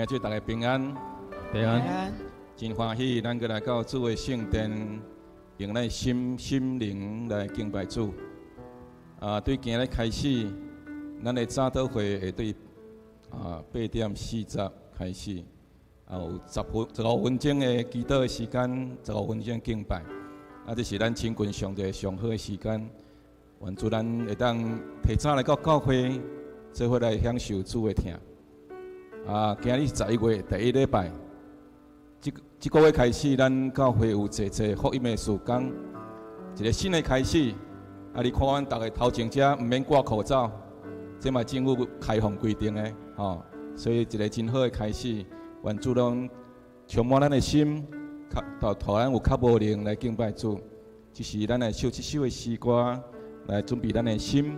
姊，大家平安，平安。真歡喜，咱閣來到主的聖殿，用咱心心靈來敬拜主。啊，對今日開始，咱的早禱會會對8點40開始，啊有15分鐘的祈禱的時間，十五分鐘敬拜。啊，這是咱親近上帝上好的時間。願主咱會當提早來到教會，做伙來享受主的疼。啊，今日11月第一禮拜，這個月開始，咱教會有濟濟福音的事工，一個新的開始。啊，你看阮逐个頭前遮毋免掛口罩，這嘛政府開放規定的，吼，所以一個真好的開始。願主攏充滿咱的心，較予咱有較無靈來敬拜主。這是咱來唱這首的詩歌，來準備咱的心，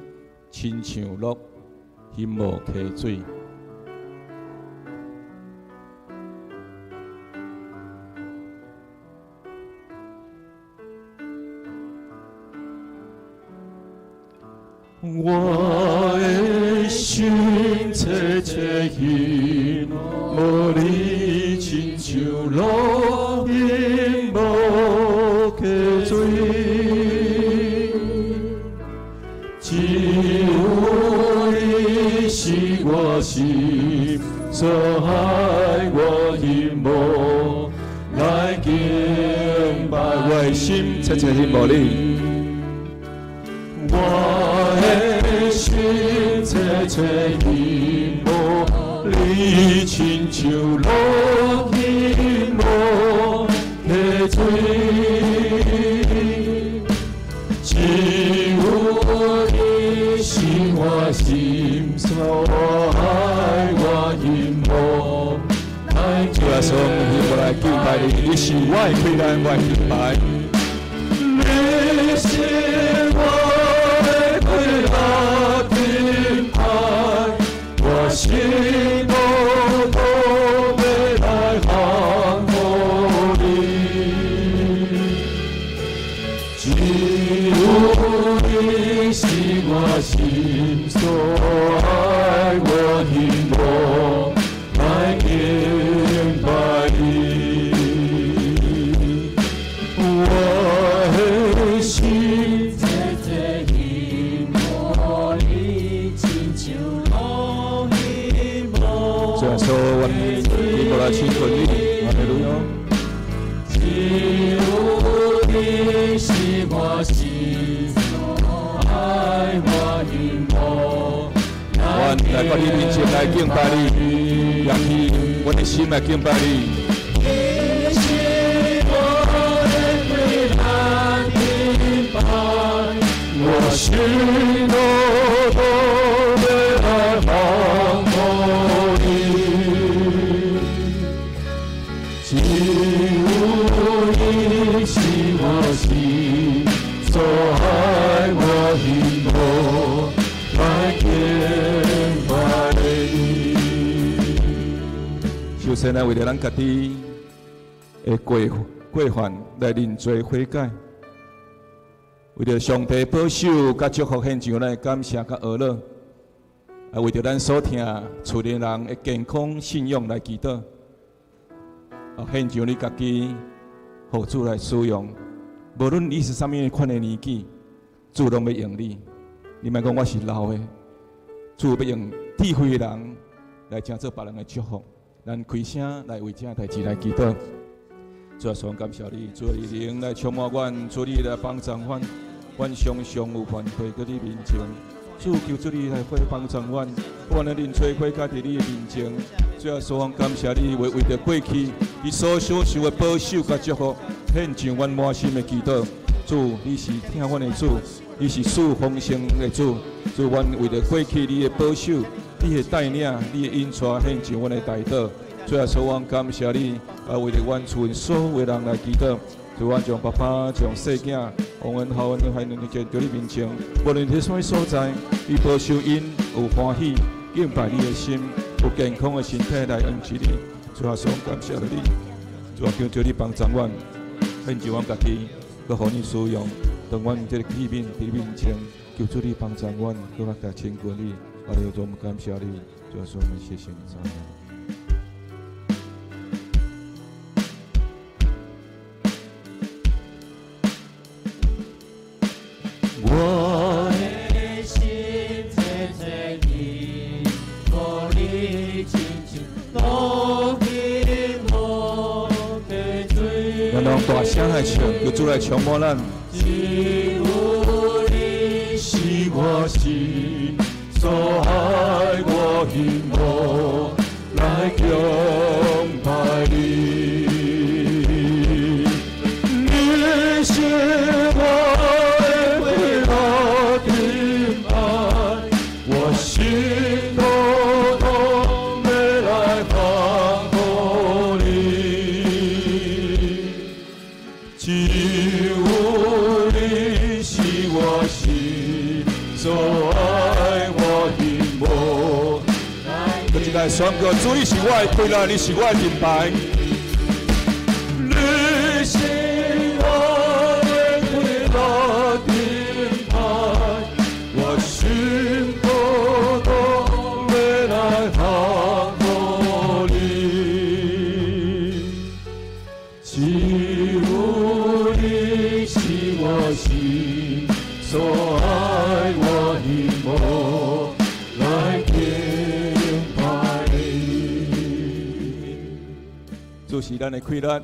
親像落興無溪水。我的心切切希望你，親像落興無溪水，只有你是我心所愛，我希望來敬拜。我的心切切希望你，我的心切切希望你，親像落興無溪水，只有你是我心所愛，我希望來主耶穌，希望來敬拜你，你是我的氣力，我的敬拜。你是我的氣力，敬拜，我心無都欲來降服你，只有你是我心所愛，我希望來敬拜你。我的心切切希望你，親像落興無主耶穌，阮希望來親近你，哈利路亞。只有你是我心所愛，我希望阮來到你面前來敬拜你，也是阮的心來敬拜你。你是我的氣力，敬拜，我心都都欲來降服你，只有你是我心所愛，我希望來敬拜你。首先來為著咱家己的過過犯來認罪悔改，為著上帝保守佮祝福獻上咱的感謝佮阿樂，啊，為著咱所疼厝內人的健康信仰來祈禱，啊，獻上你家己，予主來使用。無論你是啥物款的年紀，主攏欲用你。你莫講我是老的，主欲用智慧的人來成做別人的祝福。咱開聲來為這代誌來祈禱。主耶穌，感謝你，主你靈來充滿阮，主你來幫助阮，阮常常有犯罪佇你面前。主求主你來幫助阮，阮的認罪悔改佇你的面前。主耶穌，感謝你為著過去你所享受的保守佮祝福，獻上阮滿心的祈禱。主，你是疼阮的主，你是賜豐盛的主。主，阮為著過去你的保守、你的帶領、你的引帶，獻上阮的代禱。主耶穌，阮感謝你，啊，為著阮厝所有的人來祈禱。主，阮將爸爸、將細囝、王恩、浩恩、海倫，獻佇你面前。無論佇啥物所在，你保守𪜶有歡喜敬拜你的心，有健康的身體來恩賜你。主耶穌，感謝你。主啊，求求你幫助阮，獻上阮家己，閣予你使用。當阮這個器皿佇你面前，求主你幫助阮，閣較加親近你。阿們，我們感謝你，主耶穌，我們謝謝你，讚美你。咱攏大聲來唱，求主來充滿咱。只有你是我心所愛，我希望來敬拜你。你是我的快樂盾牌，我心都都欲來降服你。只有你是我心所愛，我希望。閣一擺宣告，主你是我的快樂，你是我的盾牌。你是我的快樂盾牌，我心都都欲來降服你。只有你是我心所愛，我希望來敬拜你。主是咱的快樂，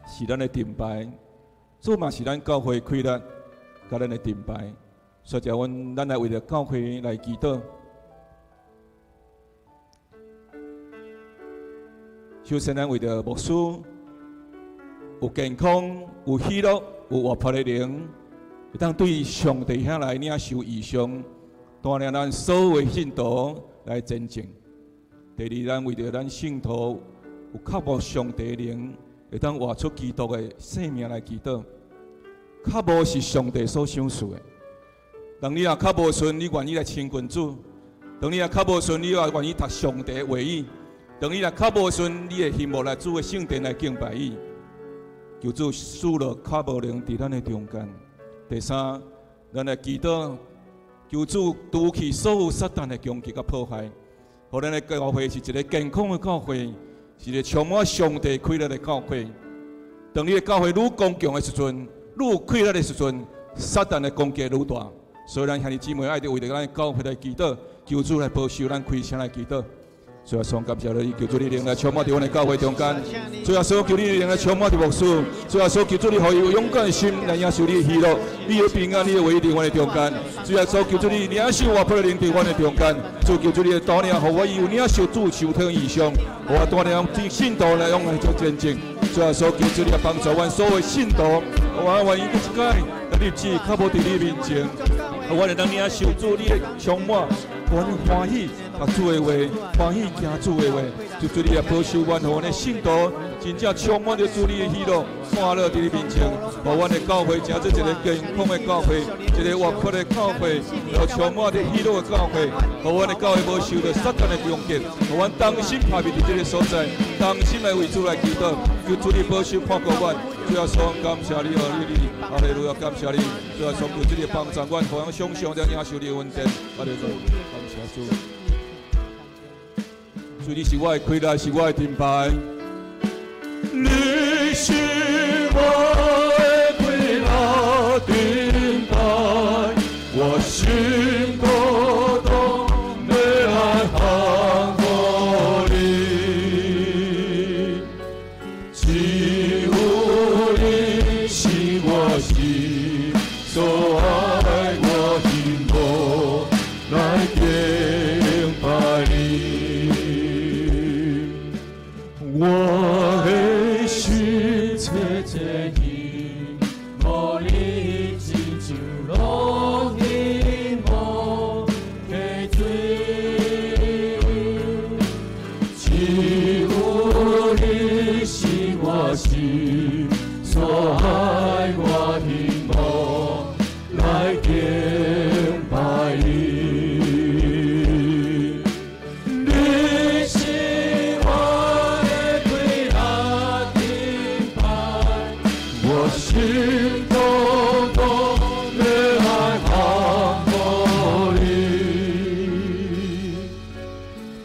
是咱的盾牌。主嘛是咱教會快樂，佮咱的盾牌。所以，阮咱來為著教會來祈禱。首先，咱為著牧師有健康、有喜樂、有活潑的靈，會當對上帝遐來領受異象，帶領咱所有的信徒來前進。第二，咱為著咱信徒有渴慕上帝的靈，會當活出基督的生命來祈禱。渴慕是上帝所賞賜的。當你若較無順，你願意來親近主；當你若較無順，你也願意讀上帝的話語；當你若較無順，你會希望來主的聖殿來敬拜伊。求主賜落渴慕靈佇咱的中間。第三，咱來祈禱，求主除去所有撒旦的攻擊佮破壞，予咱的教會是一个健康的教會，是一个充滿上帝快樂的教會。當你的教會愈剛強的時陣，愈有快樂的時陣，撒旦的攻擊愈大。所以，咱兄弟姊妹愛著為著咱的教會來祈禱，求主來保守咱，開聲來祈禱。主耶穌，感謝你，求主你靈來充滿佇阮的教會中間。主耶穌，求你靈來充滿佇牧師。主耶穌，求主你予伊有勇敢的心來領受你的喜樂、你的平安、你的話語佇阮的中間。主耶穌，求主你領受活潑的靈佇阮的中間。主，求主你的帶領，予我有領受主受聽異象，予我帶領信徒來用來做見證。主耶穌，求主你來幫助阮所有信徒，我願意閣一擺來立志，較無佇你面前，予我會當領受主你的充滿，予阮歡喜讀主的話，歡喜行主的話。求主你來保守阮，予阮的信徒真正充滿著主你的喜樂、歡樂佇你面前，予阮的教會成做一个健康的教會，一个活潑的教會，予充滿著喜樂的教會，予阮的教會無受著撒旦的攻擊，予阮同心拍拼佇這个所在，同心來為主來祈禱，求主你保守看顧阮。主耶穌，感謝你，予你，哈利路亞，感謝你。主耶穌，求主你幫助阮，予阮常常領受你的恩典。哈利路亞，感謝主。主，你是我的快樂，是我的盾牌。你是我的快樂盾牌，我心都都欲來降服你。只有你是我心所愛，我希望來敬拜你。我的心切切希望你，親像落希望溪水。只有你是我心所愛，我希望來敬拜你。你是我的快樂盾牌，我心都都欲來降服你。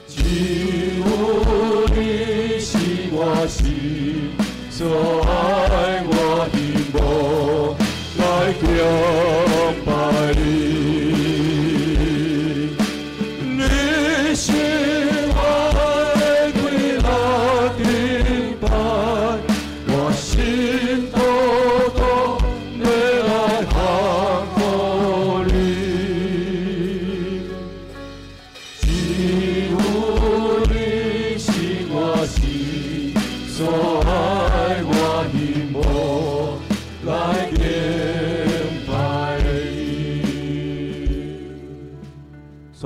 只有你是我心所愛，我希望來敬拜你。你是我的快樂盾牌，我心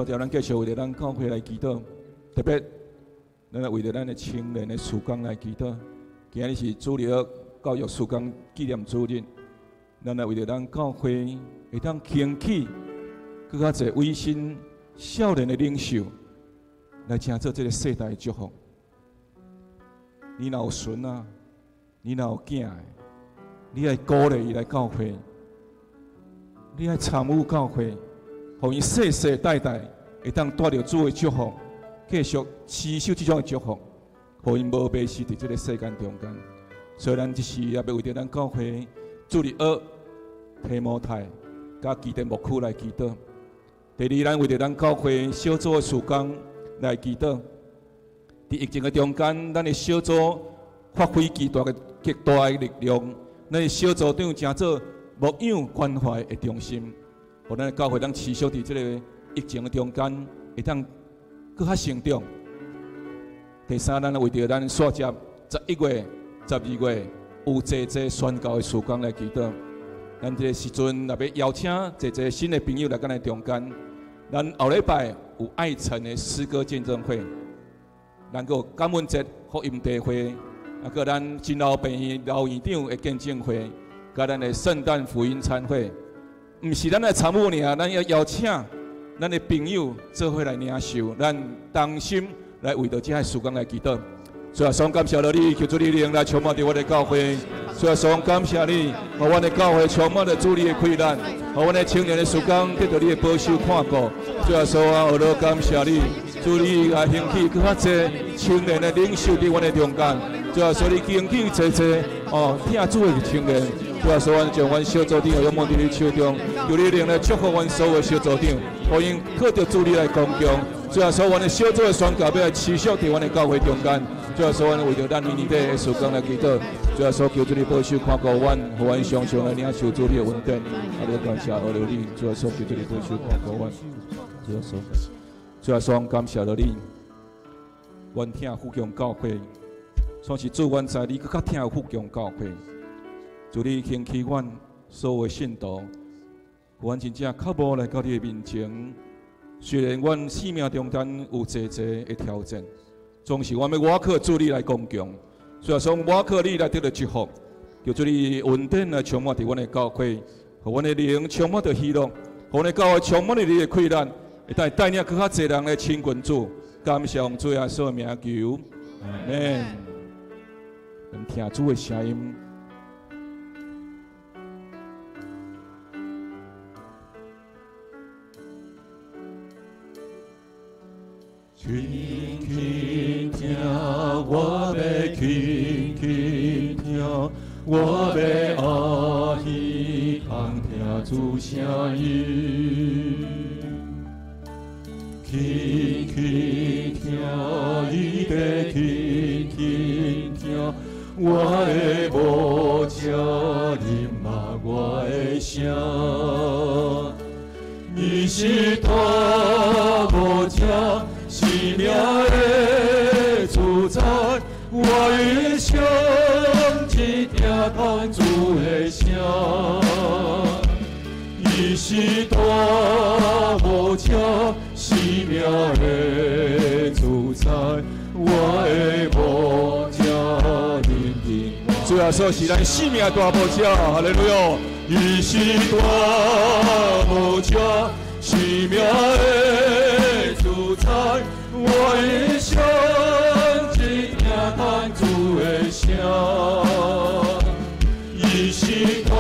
所以咱繼續為著咱教會來祈禱，特別咱來為著咱的青年的事工來祈禱。今日是主日學教育事工紀念主日，咱來為著咱教會會當興起閣較濟委身少年的領袖，來成做這个世代的祝福。你若有孫仔，你若有囝的，你愛鼓勵伊來教會，你愛參與教會，予伊世世代代會當帶著主的祝福，繼續持守這種的祝福，予𪜶無迷失佇這个世間中間。所以，咱這時也欲為著咱教會主日學提摩太佮基甸牧區來祈禱。第二，咱為著咱教會小組的事工來祈禱。佇疫情的中間，咱的小組發揮極大的極大的力量。咱的小組長成做牧養關懷的中心，予咱的教會當持續佇這个疫情的中間，會當閣較成長。第三，咱為著咱煞接11月、12月有濟濟宣教的事工來祈禱。咱這个時陣若欲邀請濟濟新的朋友來咱的中間，咱後禮拜有愛城的詩歌見證會，咱閣有感恩節福音大會，啊，閣咱真老病院老院長的見證會，佮咱的聖誕福音餐會，毋是咱來參與爾，咱要邀請咱的朋友做伙來領受，咱同心來為著這个事工來祈禱。主啊，雙感謝著你，求主你靈來充滿佇我的教會。主啊，雙感謝你，予阮的教會充滿著主你的氣力，予阮的青年的事工得著你的保守看顧。主啊，主啊，學了感謝你，主你來興起閣較濟青年的領袖佇阮的中間。主啊，所以你興起濟濟哦，疼主的青年。主啊，所以阮將阮小組長仰望佇你手中，求你靈來祝福阮所有的小組長，予𪜶靠著主你來剛強。主啊，所以阮的小組的宣教欲來持續佇阮的教會中間。主啊，所以阮為著咱明年底的事工來祈禱。主啊，所求主你保守看顧阮，予阮常常來領受主你的恩典。啊，你感謝阿羅你。主啊，所求主你保守看顧阮。主啊，所主啊，所感謝著你。阮疼富強教會，算是主，阮知你閣較疼富強教會。主你興起阮所有的信徒，予阮真正渴慕來到你的面前。雖然阮生命中間有濟濟的挑戰，總是阮欲倚靠主你來剛強。所以說，倚靠你來得著祝福，求主你恩典來充滿佇阮的教會，予阮的靈充滿著喜樂，予阮的教會充滿著你的氣力，會當帶領閣較濟人來親近主。感謝奉主耶穌的名求，阿們。咱聽主的聲音。輕輕聽，我欲輕輕聽，我欲阿耳通聽主聲音。輕輕聽，伊在輕輕聽，我的牧者音嘛我的聲。伊是大牧者，生命的主宰，我一生只聽看主的聲。伊是大牧者，生命的主宰，我的牧者认定我。主耶穌是咱生命大牧者，哈利路亞！伊是大牧者，生命的主宰，我一生只聽看主的聲。伊是大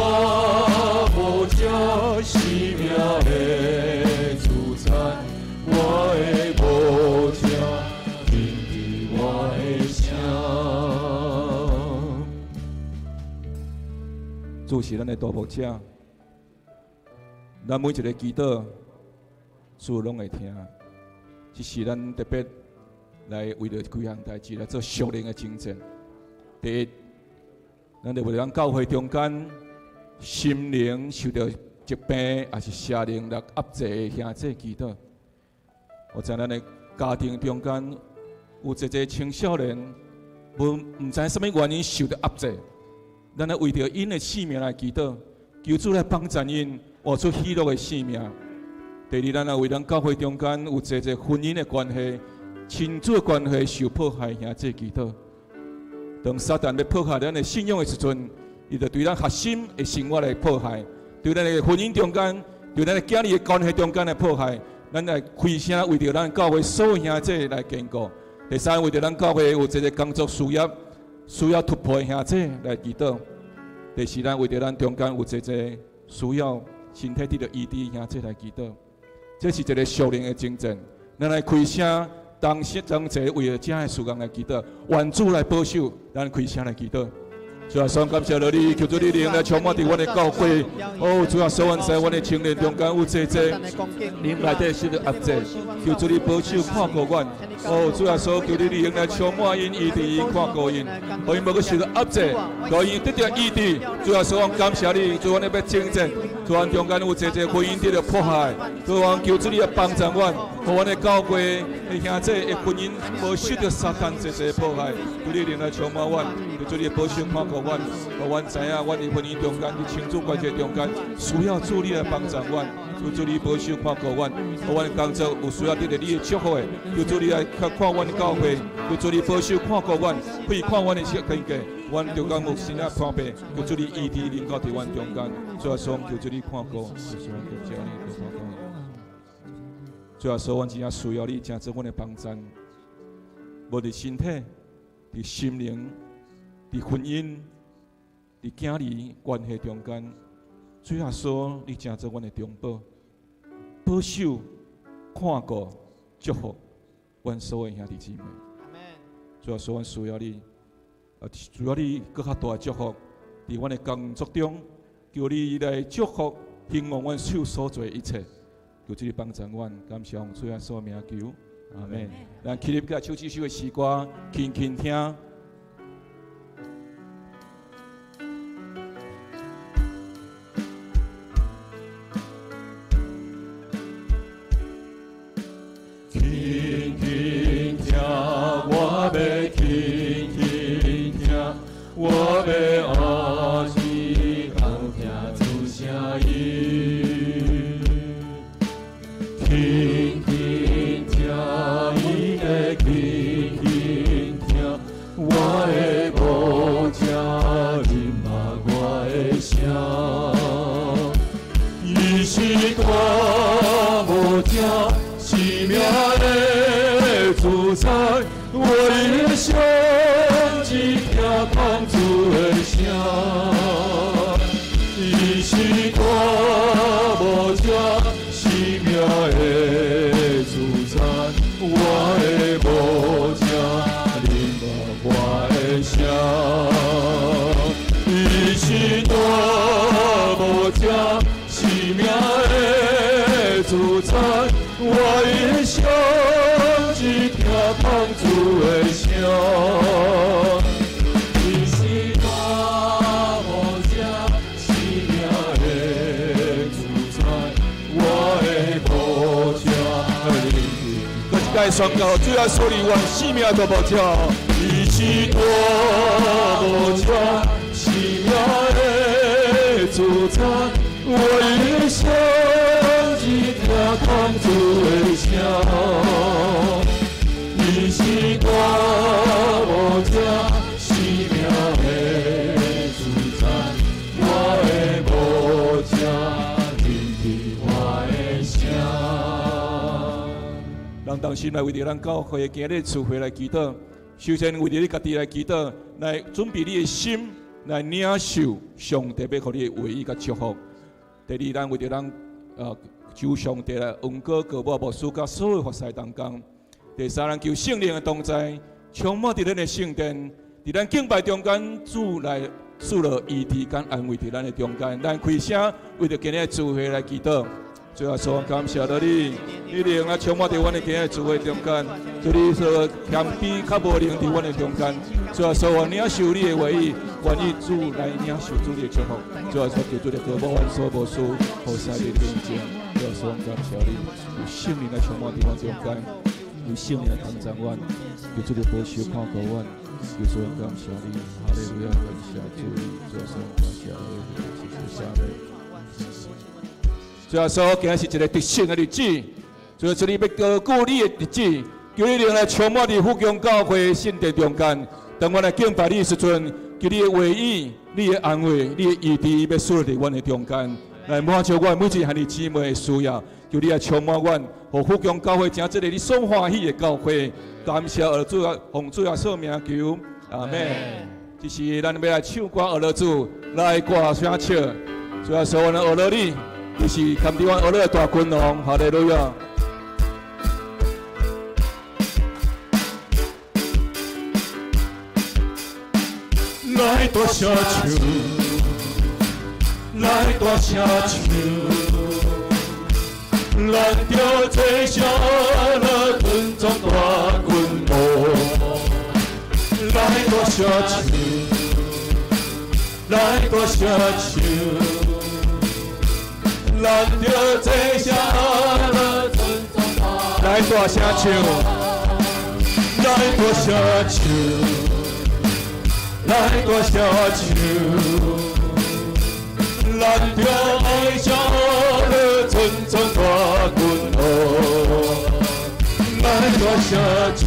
牧者，生命的主宰，我的牧者听见我的聲。主是咱的大牧者，咱每一个祈禱，主攏會聽。這是咱特別來為著幾項代誌來做屬靈的征戰。第一，咱就為著咱教會中間心靈受著疾病，抑是邪靈來壓制的兄弟祈禱。我知咱的家庭中間有濟濟青少年，無毋知啥物原因受著壓制。咱來為著𪜶的生命來祈禱，求主來幫助𪜶活出喜樂的生命。第二，咱也為咱教會中間有濟濟婚姻的關係、親子的關係受迫害，兄弟祈禱。當撒旦欲破壞咱的信仰的時陣，伊就對咱核心的生活來破壞，對咱的婚姻中間、對咱的囝兒的關係中間來破壞。咱來開聲為著咱教會所有兄弟來堅固。第三，為著咱教會有濟濟工作事業需要突破的兄弟來祈禱。第四，咱為著咱中間有濟濟需要身體得著醫治兄弟來祈禱。這是一个屬靈的征戰，咱來開聲，當時當齊為著這个事工來祈禱，願主來保守，咱開聲來祈禱。主啊，感謝你，求主你靈來充滿佇阮的教會。哦，主啊，所在阮的青年中間有濟濟靈內底受著壓制，求主你保守看顧阮。哦，主啊，求你靈來充滿𪜶，醫治𪜶，看顧𪜶，予𪜶無閣受著壓制，予𪜶得著醫治。主啊，感謝你，主，阮欲征戰，主，阮中間有濟濟婚姻得著破壞，主啊，求主你來幫助阮，予阮的教會的兄弟的婚姻無受著撒旦濟濟破壞。求你靈來充滿阮，求主你保守看顧阮，予阮知影，阮佇婚姻中間、佇親子關係中間，需要主你來幫助阮，求主你保守看顧阮，予阮工作有需要得著你的祝福的，求主你來看阮的教會，求主你保守看顧阮，開看阮的身體，阮中間有新的破病，求主你醫治臨到佇阮中間，主啊，求主你看顧，主啊，求主你看顧。主啊，阮真正需要你，成做阮的幫贊，無佇身體、佇心靈、佇婚姻、佇囝兒關係中間，主耶穌，你成做阮的中保，保守、看顧、祝福阮所有兄弟姊妹。主耶穌，阮需要你，需要你閣較大的祝福，佇阮的工作中，求你來祝福、興旺阮手所做的一切。求主你幫助阮，感謝主耶穌名求，阿門。咱起立起來唱這首的詩歌，輕輕聽。輕輕聽，我欲輕輕聽，我欲阿是通聽主聲音。輕輕聽，伊的輕輕聽，我的無聽，恁捌我的聲。伊是大無正，生命的主宰，我一生只聽講主的聲。伊是大無正，生命的主宰，我的無聽，恁捌我的聲。伊是大無正，生命的主宰，我一生只聽講主的聲。伊是大無正，生命的主宰，我的無聽，閣一擺宣告，主耶穌，你阮生命大無正。伊是大無正，生命的主宰，我一生只聽講主的聲。伊是大無正，生命的主宰，我的無聽，聆聽我的聲。咱同心來為著咱教會今日聚會來祈禱。首先為著你家己來祈禱，來準備你的心來領受上帝欲予你的話語佮祝福。第二，咱為著咱求上帝來恩膏膏抹牧師佮所有服侍同工。第三，咱求聖靈的同在，充滿佇咱的聖殿，佇咱敬拜中間，主來賜落醫治佮安慰佇咱的中間。咱開聲為著今日的聚會來祈禱。主耶穌，感謝著你，你靈啊充滿佇阮的今日聚會中間，主你說謙卑較無靈佇阮的中間。主耶穌，願領受你的話語，願意主來領受主你的祝福。主耶穌，求主你膏抹阮所無事，服侍你的面前。主耶穌，感謝你，有聖靈來充滿佇阮中間，有聖靈來同在阮，求主你保守看顧阮。求主感謝你，哈利路亞，感謝主，主耶穌，感謝你，謝謝你。主耶穌，今日是一个得勝的日子，主耶穌，你欲高舉你的日子，求你靈來充滿佇富強教會聖殿中間。當阮來敬拜你的時陣，求你的話語、你的安慰、你的醫治，欲賜佇阮的中間，來滿足阮每一個兄弟姊妹的需要。求你來充滿阮，予富強教會成這个你所歡喜的教會。感謝阿主啊，奉主耶穌名求，阿們。這是咱欲來唱歌，阿樂主來大聲唱。主耶穌，阮阿樂你，你是堪得阮阿樂的大君王，哈利路亞。來大聲唱，來大聲唱，咱著坐上了尊崇大君王。來大聲唱，來大聲唱，咱著坐上了尊崇大。來大聲唱，來大聲唱。來大聲唱，咱著愛上了尊崇大君王。來大聲唱，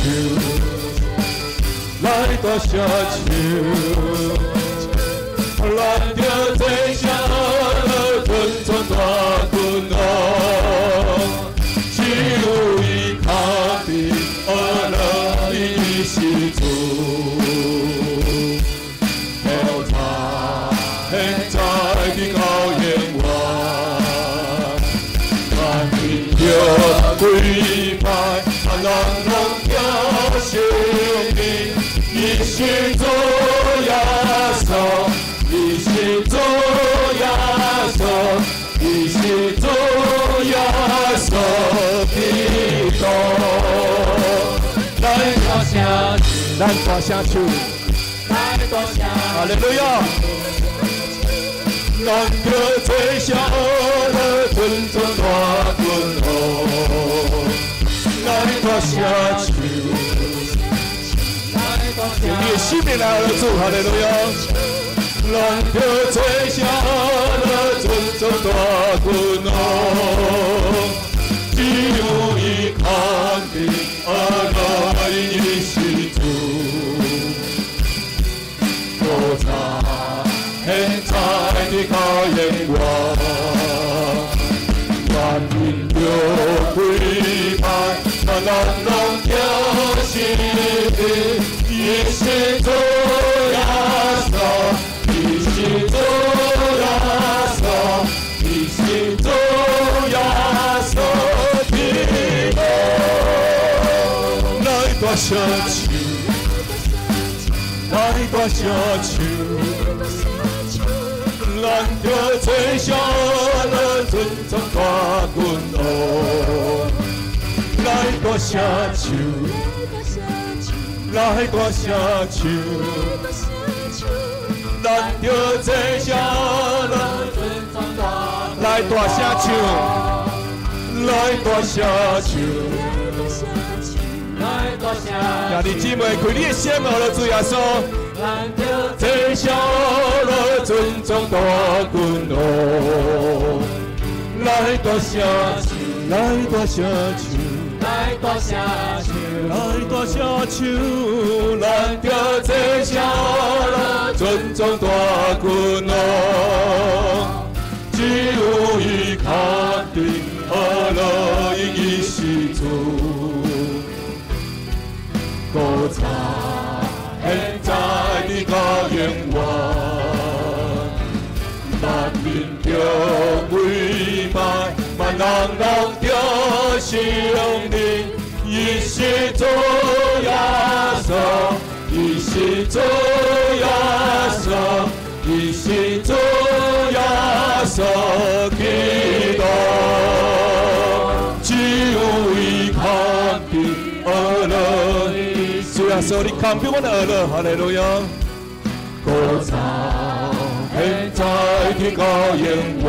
來大聲唱，咱著坐上了尊崇大君王。只有伊確定阿樂伊是主。現在的高永遠，萬民著跪拜，萬人攏聽聖靈，伊是主耶穌，伊是主耶穌，伊是主耶穌基督。來大聲，咱大聲唱，來大聲，哈利路亞。咱著坐上了尊崇大君王，來大聲唱，用你的生命來主，哈利路亞。咱著坐上了尊崇大君王，只有伊確定阿樂伊是主，古早。現在的高永遠，萬民著跪拜，萬人攏聽聖靈，伊是主耶穌，伊是主耶穌，伊是主耶穌基督。來大聲唱，來大聲唱。咱著坐上了尊崇大君王，來大聲唱，來大聲唱，咱著坐上了尊崇大，來大聲唱，來大聲唱，來大聲。兄弟姊妹，開你的心，阿樂主耶穌。咱著坐上了尊崇大君王，來大聲唱，來大聲唱，來大聲唱，來大聲唱，咱著坐上了尊崇大君王，只有伊確定阿樂伊是主，古早。現在的高永遠，萬民著跪拜，萬人攏著承認，伊是主耶穌，伊是主耶穌，伊是主耶穌基督，只有伊確定阿樂。主耶穌，你看比阮的阿樂，哈利路亞。古早、現在的高永遠，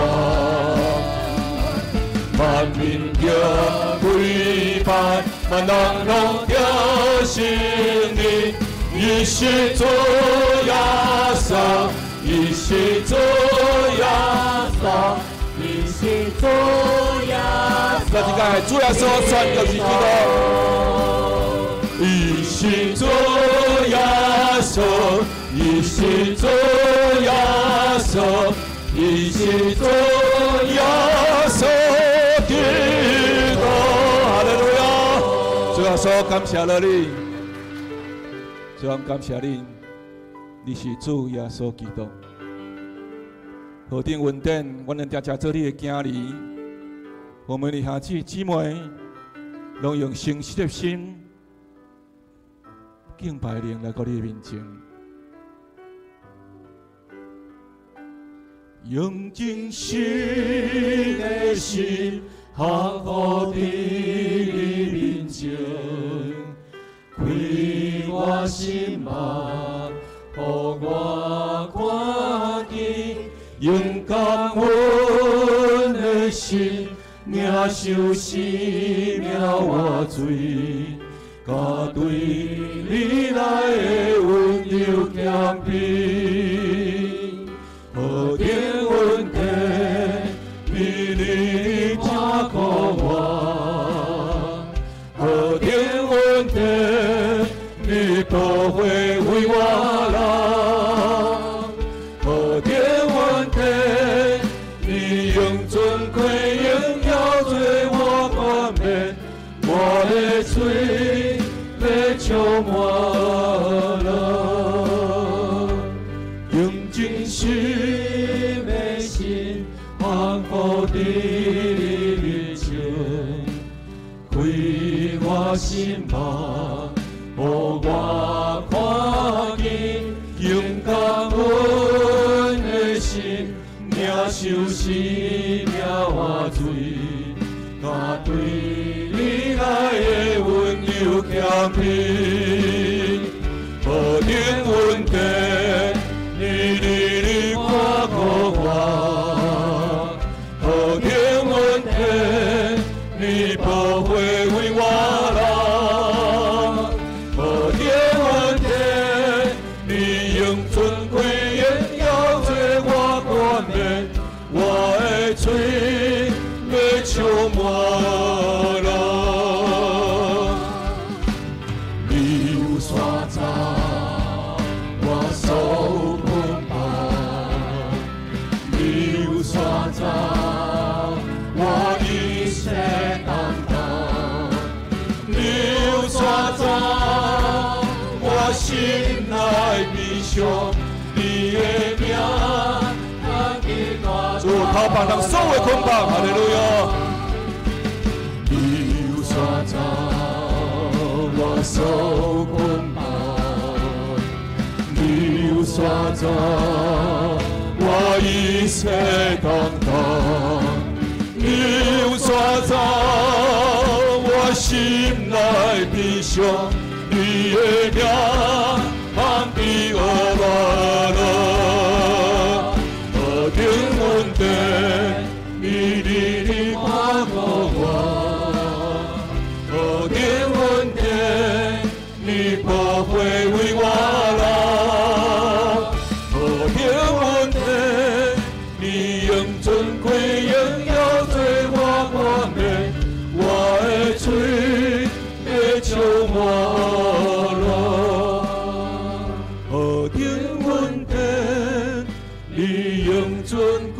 萬民著跪拜，萬人攏著承認，伊是主耶穌，伊是主耶穌，伊是是主耶穌。再一擺，主耶穌宣告是基督。伊是主耶穌，伊是主耶穌，伊是主耶穌基督。哈利路亞！主耶穌，感謝了你，主啊，感謝你，你是主耶穌基督。何等恩典，阮能定定做你的囝兒。我們的兄弟姊妹，攏用誠實的心，敬拜靈來到你的面前，用真實的心，降服佇你面前，開我心目，予我看見，用感恩的心，領受生命活水，佮對你來的溫柔謙卑，何等恩典，比你照顧我；何等恩典，你寶血為我流。何等恩典，你用尊貴榮耀做我冠冕，我的喙欲充滿樂，用真實的心降服佇你面前，開我心目，予我看見，用感恩的心，領受生命活水，佮對你來的溫柔謙卑，何等恩典，你日日看顧我；何等恩典，你寶血為我流。何等恩典，你用尊貴榮耀做我冠冕，我的喙欲充滿樂。你有山走，我所捆綁；你有山走，我一切擔當。你有山走，我心內悲傷，你的名扛起大主拋綁咱所有的捆綁，哈利路亞！你有山走，我所捆綁；你有山走，我一切擔當。你有山走，我心內悲傷，你的名扛起我來樂。何等恩典，你日日看顧我；何等恩典，你寶血為我流。何等恩典，你用尊貴榮耀做我冠冕，我的喙欲充滿樂。何等恩典，你用尊貴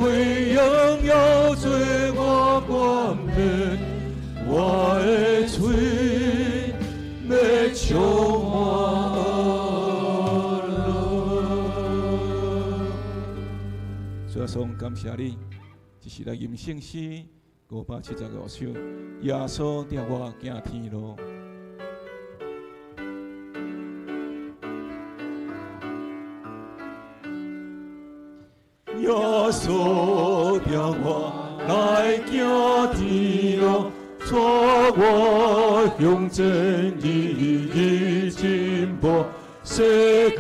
榮耀做我冠冕，我的喙欲充滿樂。主耶穌，感謝你，這是來吟聖詩575首，耶穌帶我行天路。耶穌帶我來行天路，帶我向前日日進步，世間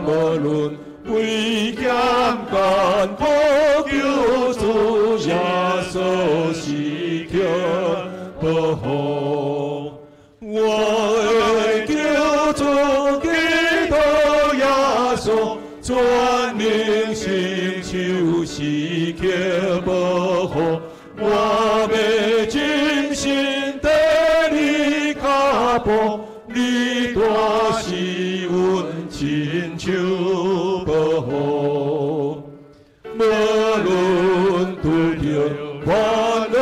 無論危險艱苦，救主耶穌時刻保護我的救主基督耶穌，帶全能聖手時刻保護，我欲盡心綴你跤步，你大是阮親手保護。無論拄著煩惱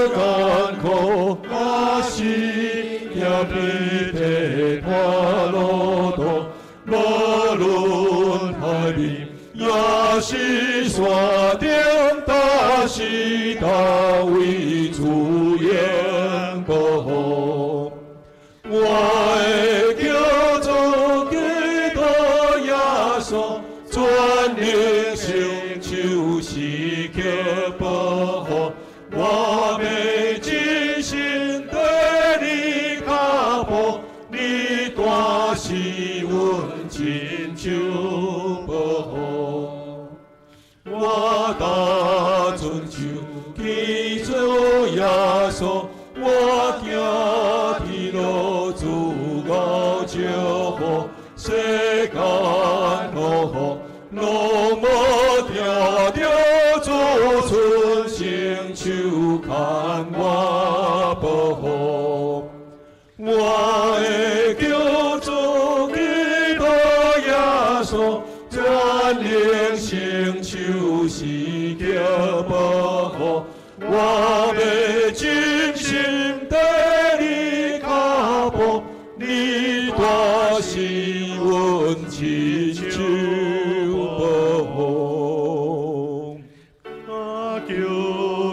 艱苦，還是行佇白拖路途，無論海面抑是山頂，踏是佗位主永保護。我的救主基督耶穌，全能聖手時刻保護，我欲盡心綴你跤步，你大是阮親手保護。我單親像基督耶穌，我行天路主我祝福，世間苦雨攏無聽著，主伸聖手牽我保護。我的救主基督耶穌，全能聖手時刻保護，我欲盡心綴你跤步，你大是阮親手保護。啊，求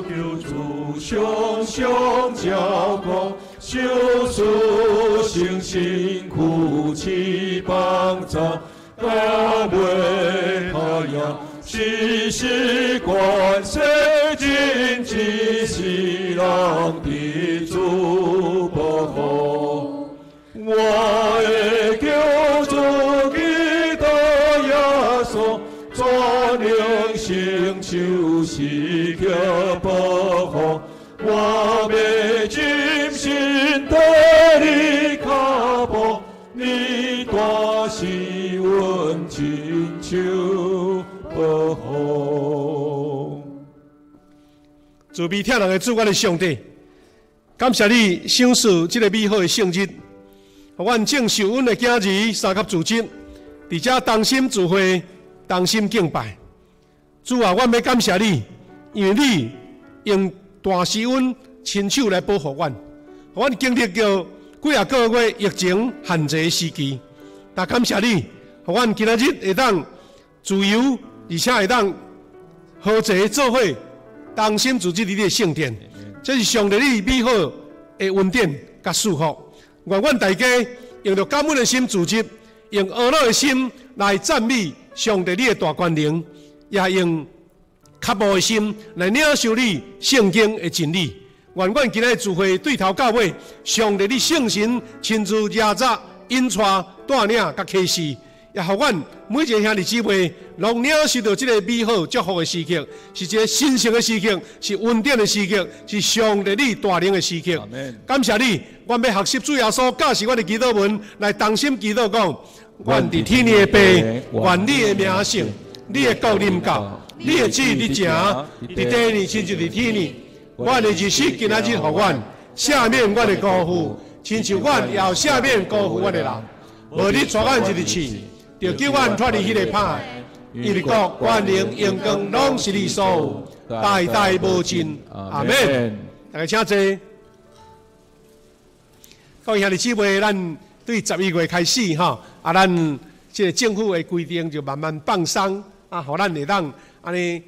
求主常常照顧，受賜聖身扶持幫助，到尾頭也時時關心真只是人的主保護。我的救主基督耶穌，全能聖手時刻保護，我欲盡心綴你跤步，你大是阮親手保護。慈悲疼人的主，阮的上帝，感謝你賞賜這个美好的聖日，予阮正受阮的囝兒三級組織，佇遮同心聚會，同心敬拜。主啊，阮欲感謝你，因為你用大施恩親手來保護阮，予阮經歷過幾仔個月疫情限制的時期，但感謝你，予阮今仔日會當自由，而且會當和齊做伙，同心組織佇你的聖殿，這是上帝你美好的恩典佮祝福。願阮大家用著感恩的心組織，用呵咾的心來讚美上帝你的大權能，也用渴慕的心來領受你聖經的真理。願阮今仔日聚會對頭到尾，上帝你聖神親自迺責、引帶、帶領佮啟示，也予阮每一个兄弟姊妹攏領受著這个美好祝福的時刻，是一个神聖的時刻，是恩典的時刻，是上帝你大能的時刻。感謝你，阮欲學習主耶穌教示阮的祈禱文，來同心祈禱講：願佇天的爸，願你的名聖，你的國臨到，你的旨意行，佇地呢親像佇天呢。阮的日食今仔日予阮，赦免阮的辜負，親像阮也赦免辜負阮的人。無你帶阮入去試，著救阮脫離彼个歹。因為國、權能、榮光，攏是你所有，代代無盡。阿們。大家請坐。各位兄弟姊妹，咱對11月開始吼，啊，咱這个政府的規定就慢慢放鬆，啊，予咱會當按呢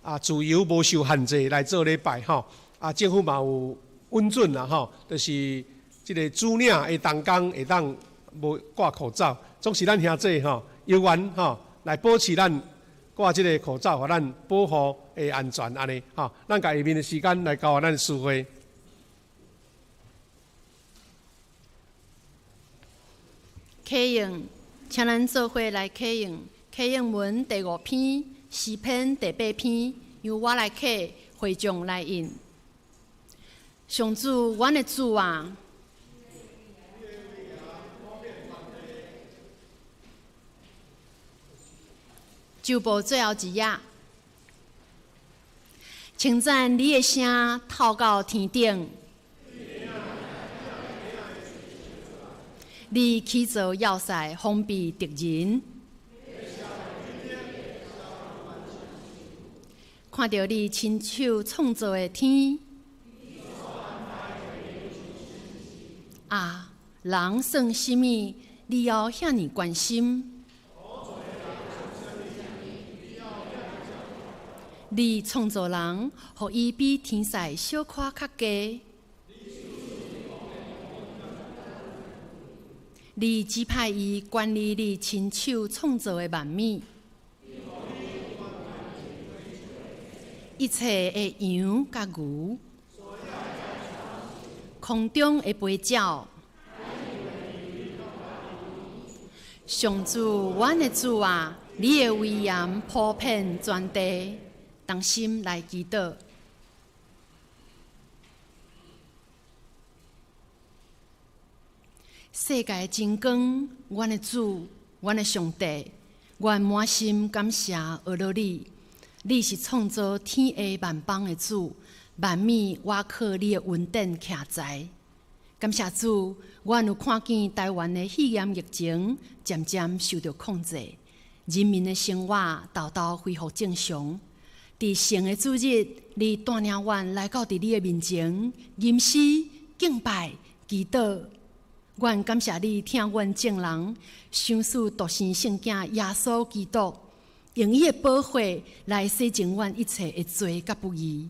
啊自由無受限制來做禮拜吼。啊，政府嘛有允准啦吼，就是這个主領的同工會當無掛口罩，總是咱兄弟吼猶原吼來保持咱掛這个口罩，予咱保護的安全按呢吼。咱共下面的時間來交予咱司會。啟用，請咱做伙來啟用。啟用文第五篇，詩篇第八篇，由我來啟，會眾來應。上主，阮的主啊！周報最後一頁，稱讚你的聲透到天頂，你起造要塞防備敵人，看著你親手創造的天，啊，人算啥物？你猶遐爾關心？你創造人，予伊比天使小可較低。你指派伊管理你親手創造的萬物，一切的羊佮牛，空中的飛鳥。上主，阮的主啊，你的威嚴普遍全地。同心來祈禱。世界的真光，阮的主，阮的上帝，阮滿心感謝阿羅你。你是創造天下萬邦的主，萬物倚靠你的恩典徛在。感謝主，阮有看見台灣的肺炎疫情漸漸受到控制，人民的生活沓沓恢復正常。佇聖的主日，你帶領阮來到佇你的面前，吟詩、敬拜、祈禱。阮感謝你疼阮眾人，賞賜獨生聖子耶穌基督，用伊的寶血來洗淨阮一切的罪佮不義，予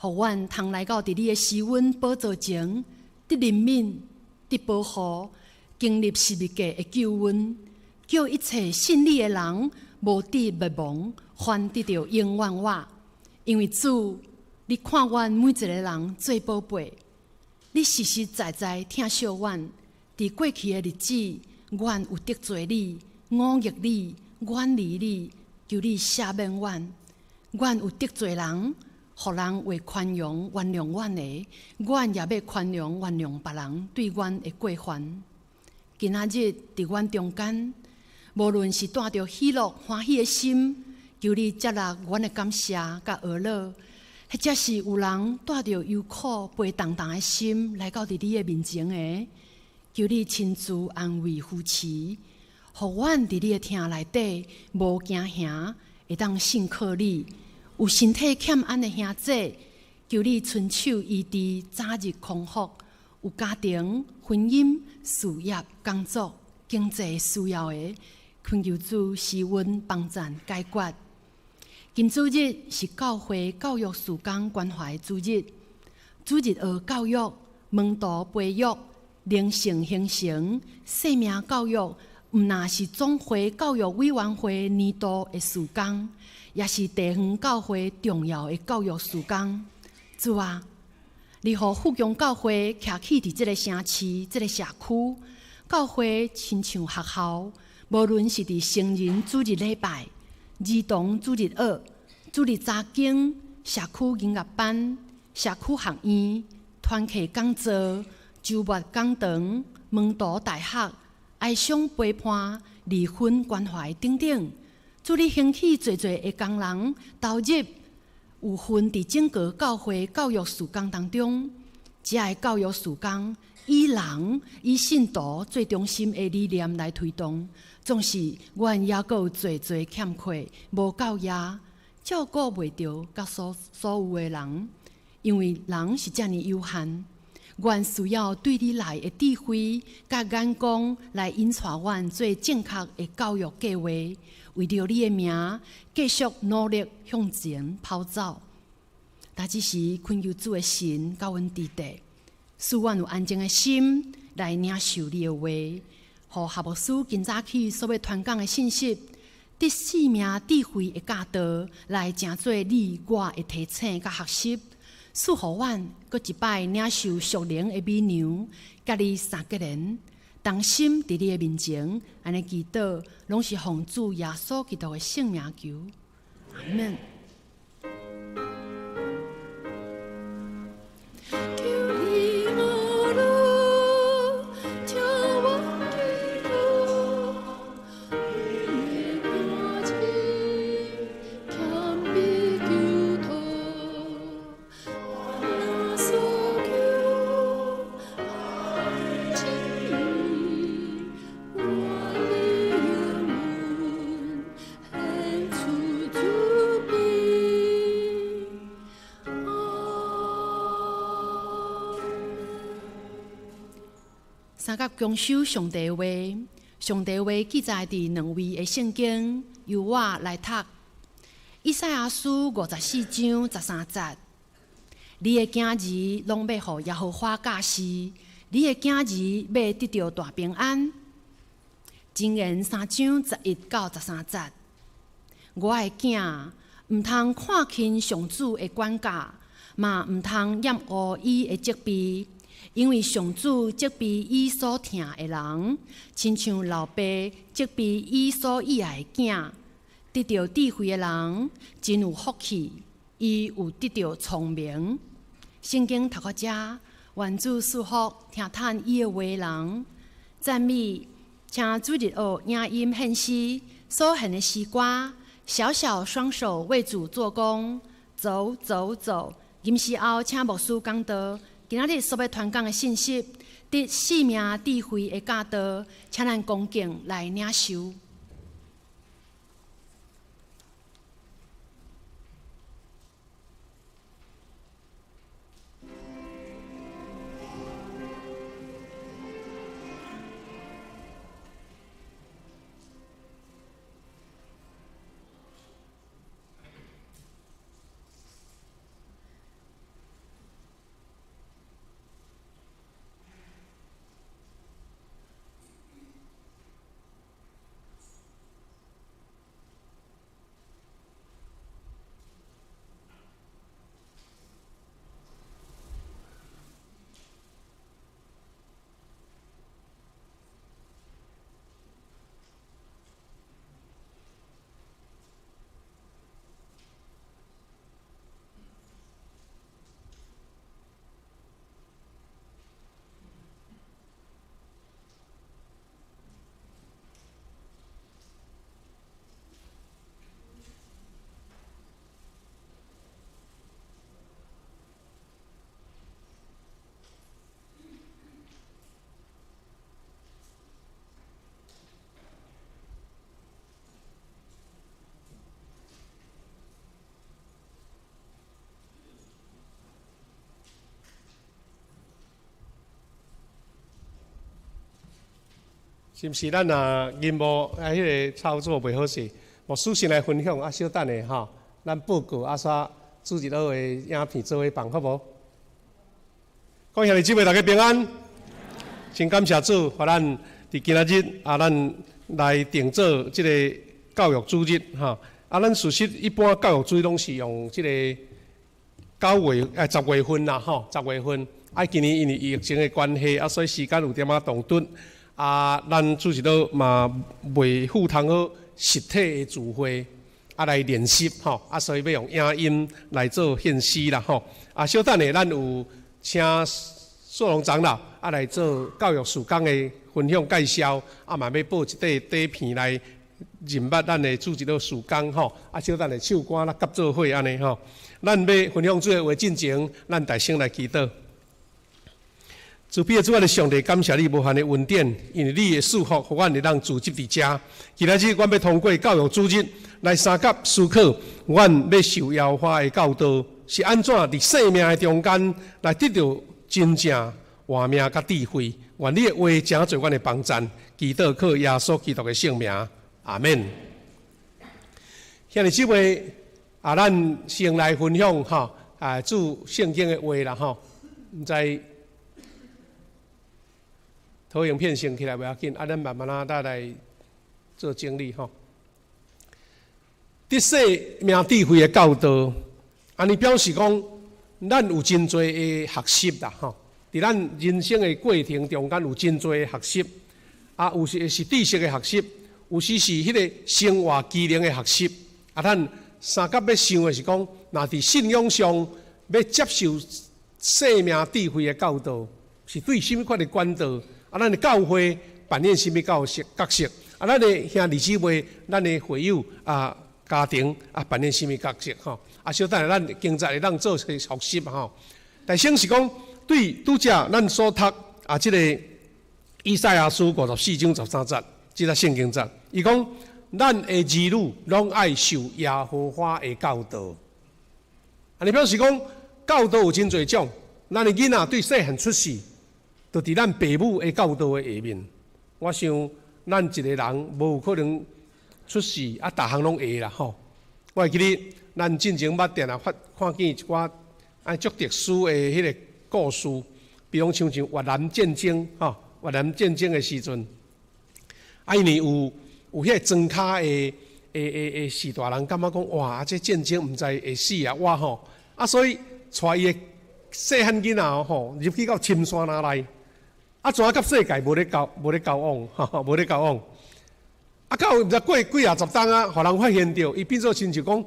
阮通來到佇你的施恩寶座前，得憐憫、得保護，經歷十字架的救恩，叫一切信你的人無致滅亡，反得著永遠活。因為主，你看阮每一個人做寶貝，你實實在在疼惜阮。佇過去的日子，阮有得罪你、忤逆你、遠離你，求你赦免阮。阮有得罪人，予人會寬容原諒阮的，阮也欲寬容原諒別人對阮的過犯。今仔日佇阮中間，無論是帶著喜樂歡喜的心，求你接納阮的感謝佮阿樂，或者是有人帶著憂苦背重重的心來到佇你的面前的，求你親自安慰扶持，予阮佇你的疼內底無驚嚇，會當信靠你。有身體欠安的兄弟，求你伸手醫治，早日康復。有家庭、婚姻、事業、工作、經濟需要的，懇求主施恩幫贊解決。今主日是教會教育事工關懷主日，主日學教育、門徒培育、靈性形成、生命教育，毋但是總會教育委員會年度的事工，也是地方教會重要的教育事工。主啊，你予富強教會徛起佇這个城市、這个社區，教會親像學校，無論是佇成人主日禮拜、兒童主日學、主日查經、社區音樂班、社區學院、團契講座、週末講堂、門徒大學、哀傷陪伴、離婚關懷等等，主你興起濟濟的工人投入有份佇整個教會教育事工當中，這个教育事工以人以信徒做中心的理念來推動，總是阮猶閣有濟濟欠缺，無夠額，照顧袂著佮所所有的人，因為人是遮爾有限。阮需要對你來的智慧佮眼光來引帶阮做正確的教育計劃，為著你的名，繼續努力向前跑走。但這時懇求主的神佮阮佇底，使阮有安靜的心來領受你的話，予夏牧師今早起所欲傳講的信息，得生命智慧的教導，來成做你我的提醒佮學習。賜予阮閣一擺領受屬靈的美糧，佮你三結連，同心佇你的面前，按呢祈禱，攏是奉主耶穌基督的聖名求，阿們。求你阿樂，聽我祈禱，阮的歌聲。三甲恭守上帝話，上帝話記載佇兩位的聖經，由我來讀。以賽亞書54章13節：你的囝兒攏欲予耶和華教示，你的囝兒欲得著大平安。箴言3章11到13節：我的囝，毋通看輕上主的管教，嘛毋通厭惡伊的責備。因為上主責備伊所疼的人，親像老爸責備伊所喜愛的囝。得著智慧的人真有福氣，伊有得著聰明。聖經讀到遮，願主賜福聽探伊的話人，讚美，請主日學影音獻詩所獻的詩歌，小小雙手為主做工，走走走。吟詩後，請牧師講道。今仔日所欲傳講的信息，得生命智慧的教導，請咱恭敬來領受。是毋是咱若任務啊？彼个操作袂好勢，牧師先來分享啊，小等下吼，咱報告啊，煞主日學的影片做伙放好無？各位兄弟姊妹，大家平安，真感謝主，予咱佇今仔日啊，咱來定做這个教育主日吼。啊，咱事實一般教育主日攏是用這個9月10月份啦吼，10月份。啊，今年因為疫情的關係啊，所以時間有點仔動頓。啊，咱主日學嘛袂赴通好實體的聚會，啊來練習吼，啊所以欲用影音來做獻詩啦吼。啊，小等下咱有請素龍長老啊來做教育事工的分享介紹，啊嘛欲播一塊短片來認捌咱的主日學事工吼。啊，小等下唱歌啦，合做伙按呢吼。咱欲分享主的話進前，咱大聲來祈禱。慈悲的主，我的上帝，感謝你無限的恩典，因為你的賜福，予阮會當聚集佇遮。今仔日，阮欲通過教育主日來相佮思考，阮欲受耶和華的教導，是按怎佇生命的中間來得著真正活命佮智慧。願你的話成做阮的幫贊，祈禱靠耶穌基督的聖名，阿們。兄弟姊妹，啊，咱先來分享吼，啊，主聖經的話啦吼，毋知。投影片先起來袂要緊，啊，咱慢慢仔再來做整理吼。得生命智慧的教導，按呢表示講，咱有真濟的學習啦吼。佇咱人生的過程中間有真濟的學習，啊，有時是知識的學習，有時是彼个生活技能的學習。啊，咱相佮欲想的是講，若佇信仰上欲接受生命智慧的教導，是對啥物款的管道？啊，咱的教會扮演啥物角色？角色？啊，咱的兄弟姊妹、咱的會友啊、家庭啊，扮演啥物角色？吼！啊，小等下咱經濟會當做個學習吼。但先是講，對拄才咱所讀啊，這個以賽亞書54章13節，這個聖經節，伊講，咱的兒女攏愛受耶和華的教導。按呢表示講，教導有真濟種，咱的囡仔對細漢出世。就佇咱爸母的教導的下面。我想，咱一个人無有可能出世啊，逐項攏會啦吼。我會記得咱進前捌定定發看見一寡啊足特殊的彼个故事，比如親像越南戰爭吼，越南戰爭的時陣，啊，因為有彼个莊跤的序大人感覺講，哇，這戰爭毋知會死啊，我吼，啊，所以帶伊的細漢囡仔吼入去到深山林內，啊，怎佮世界無咧交往，無咧交往。啊，到毋知過幾若十冬啊，予人發現著，伊變做親像講，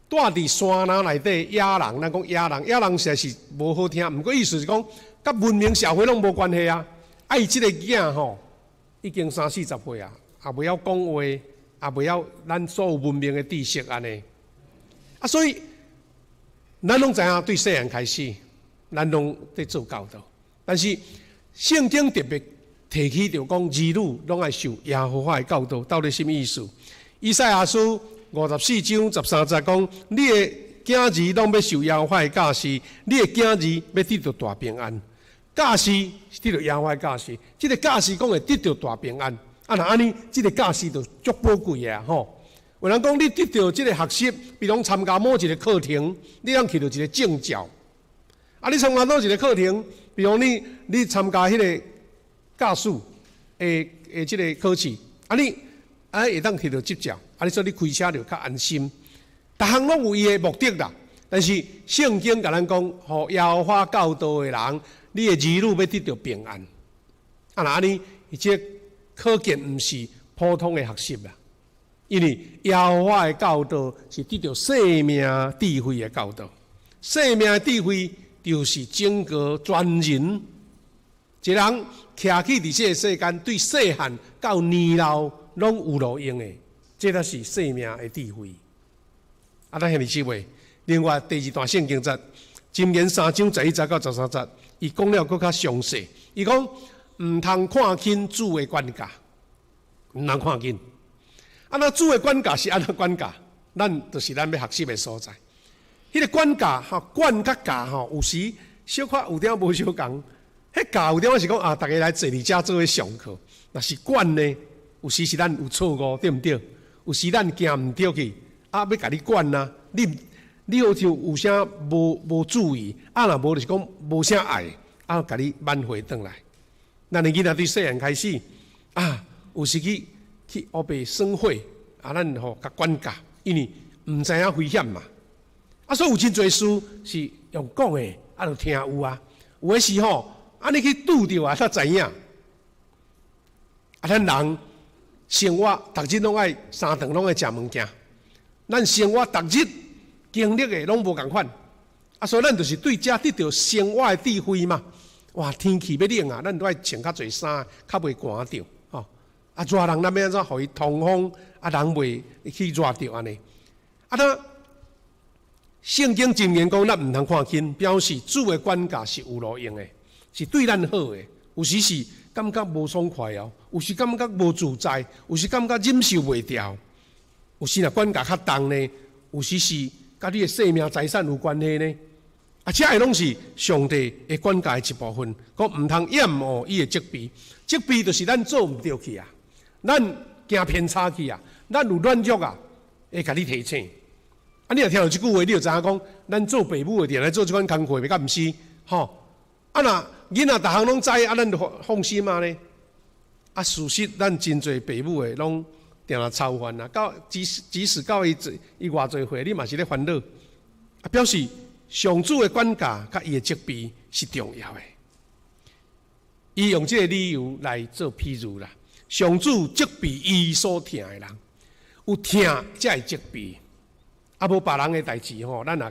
蹛佇山林內底野人，咱講野人，野人實在是無好聽，毋過意思是講，佮文明社會攏無關係啊。啊，伊這个囝吼，已經三四十歲啊，也袂曉講話，也袂曉咱所有文明的知識按呢。啊，所以咱攏知影，對細漢開始，咱攏佇做教導，但是聖經特別提起著講，兒女攏愛受耶和華的教導，到底啥物意思？以賽亞書54章13節講：你的囝兒攏欲受耶和華的教示，你的囝兒欲得著大平安。教示是得著耶和華的教示，這个教示講會得著大平安。啊，若按呢，這个教示就足寶貴的吼。有人講，你得著這个學習，比如講參加某一个課程，你通摕著一个證照。啊，你參加某一个課程，比如你參加彼个駕駛的這个考試，啊你啊會當摕著執照，啊你說你開車就較安心。逐項攏有伊的目的啦。但是聖經共咱講，予耶和華教導的人，你的兒女欲得著平安。啊，若按呢，伊這可見毋是普通的學習啦。因為耶和華的教導是得著生命智慧的教導，生命智慧就是整個全人。一個人徛起佇這个世間，對細漢到年老攏有路用的，這才是生命的智慧。啊，咱兄弟姊妹，另外第二段聖經節，箴言3章11節到13節，伊講了閣較詳細。伊講毋通看輕主的管教，毋通看輕。啊，那主的管教是按怎管教？咱就是咱欲學習的所在。彼个管教吼，管佮教吼，有時小可有點無相仝。彼教有點是講啊，逐家來坐佇遮做伙上課。若是管呢，有時是咱有錯誤，對毋對？有時咱行毋對去，啊，欲共你管啊，你好像有啥無注意，啊，若無就是講無啥愛，啊，共你挽回轉來。咱的囡仔對細漢開始，啊，有時去烏白耍火，啊，咱吼共管教，因為毋知影危險嘛。啊，所以有真濟事是用講的，啊，就聽有啊。有的時吼，啊，你去拄著啊，才知影。啊，咱人生活逐日攏愛三頓攏愛食物件，咱生活逐日經歷的攏無仝款。啊，所以咱就是對這得著生活的智慧嘛。哇，天氣欲冷啊，咱都愛穿較濟衫，較袂寒著。吼，啊，熱人咱欲按怎予伊通風，啊，人袂去熱著按呢。啊，那聖經箴言講，咱毋通看輕，表示主的管教是有路用的，是對咱好的。有時是感覺無爽快哦，有時感覺無自在，有時感覺忍受袂牢。有時若管教較重呢，有時是佮你的性命財產有關係呢。啊，這个攏是上帝的管教的一部分，講毋通厭惡伊的責備，責備就是咱做毋對去啊，咱行偏差去啊，咱有軟弱啊，會共你提醒。啊，你若聽著這句話，你就知影講，咱做爸母的定來做這款工課，袂敢毋是？吼！啊，若囡仔逐項攏知，啊，咱就放心啊呢。啊，事實咱真濟爸母的攏定定操煩啊，到即使到伊伊偌濟歲，你嘛是咧煩惱。啊，表示上主的管教佮伊的責備是重要的。伊用這个理由來做譬喻啦。上主責備伊所疼的人，有疼才會責備。啊，無別人的代誌吼，咱也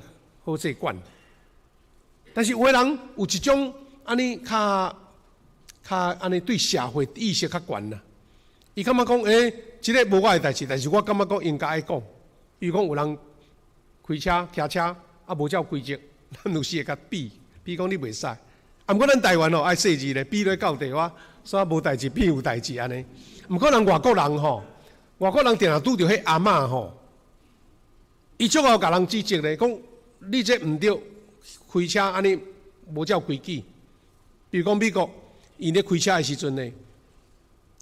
好勢管。但是有的人有一種按呢較較按呢對社會意識較懸啦。伊感覺講，欸，這个無我的代誌，但是我感覺講應該愛講。比如講有人開車、騎車啊，無照規則，咱有時會共比，比講你袂使。啊，毋過咱台灣哦愛細緻咧，比咧到底我煞無代誌變有代誌按呢。毋過人外國人吼，外國人定定拄著彼阿嬤吼。伊足𠢕共人指責咧，講你這毋對，開車按呢無照規矩。比如講美國， 𪜶咧開車的時陣呢，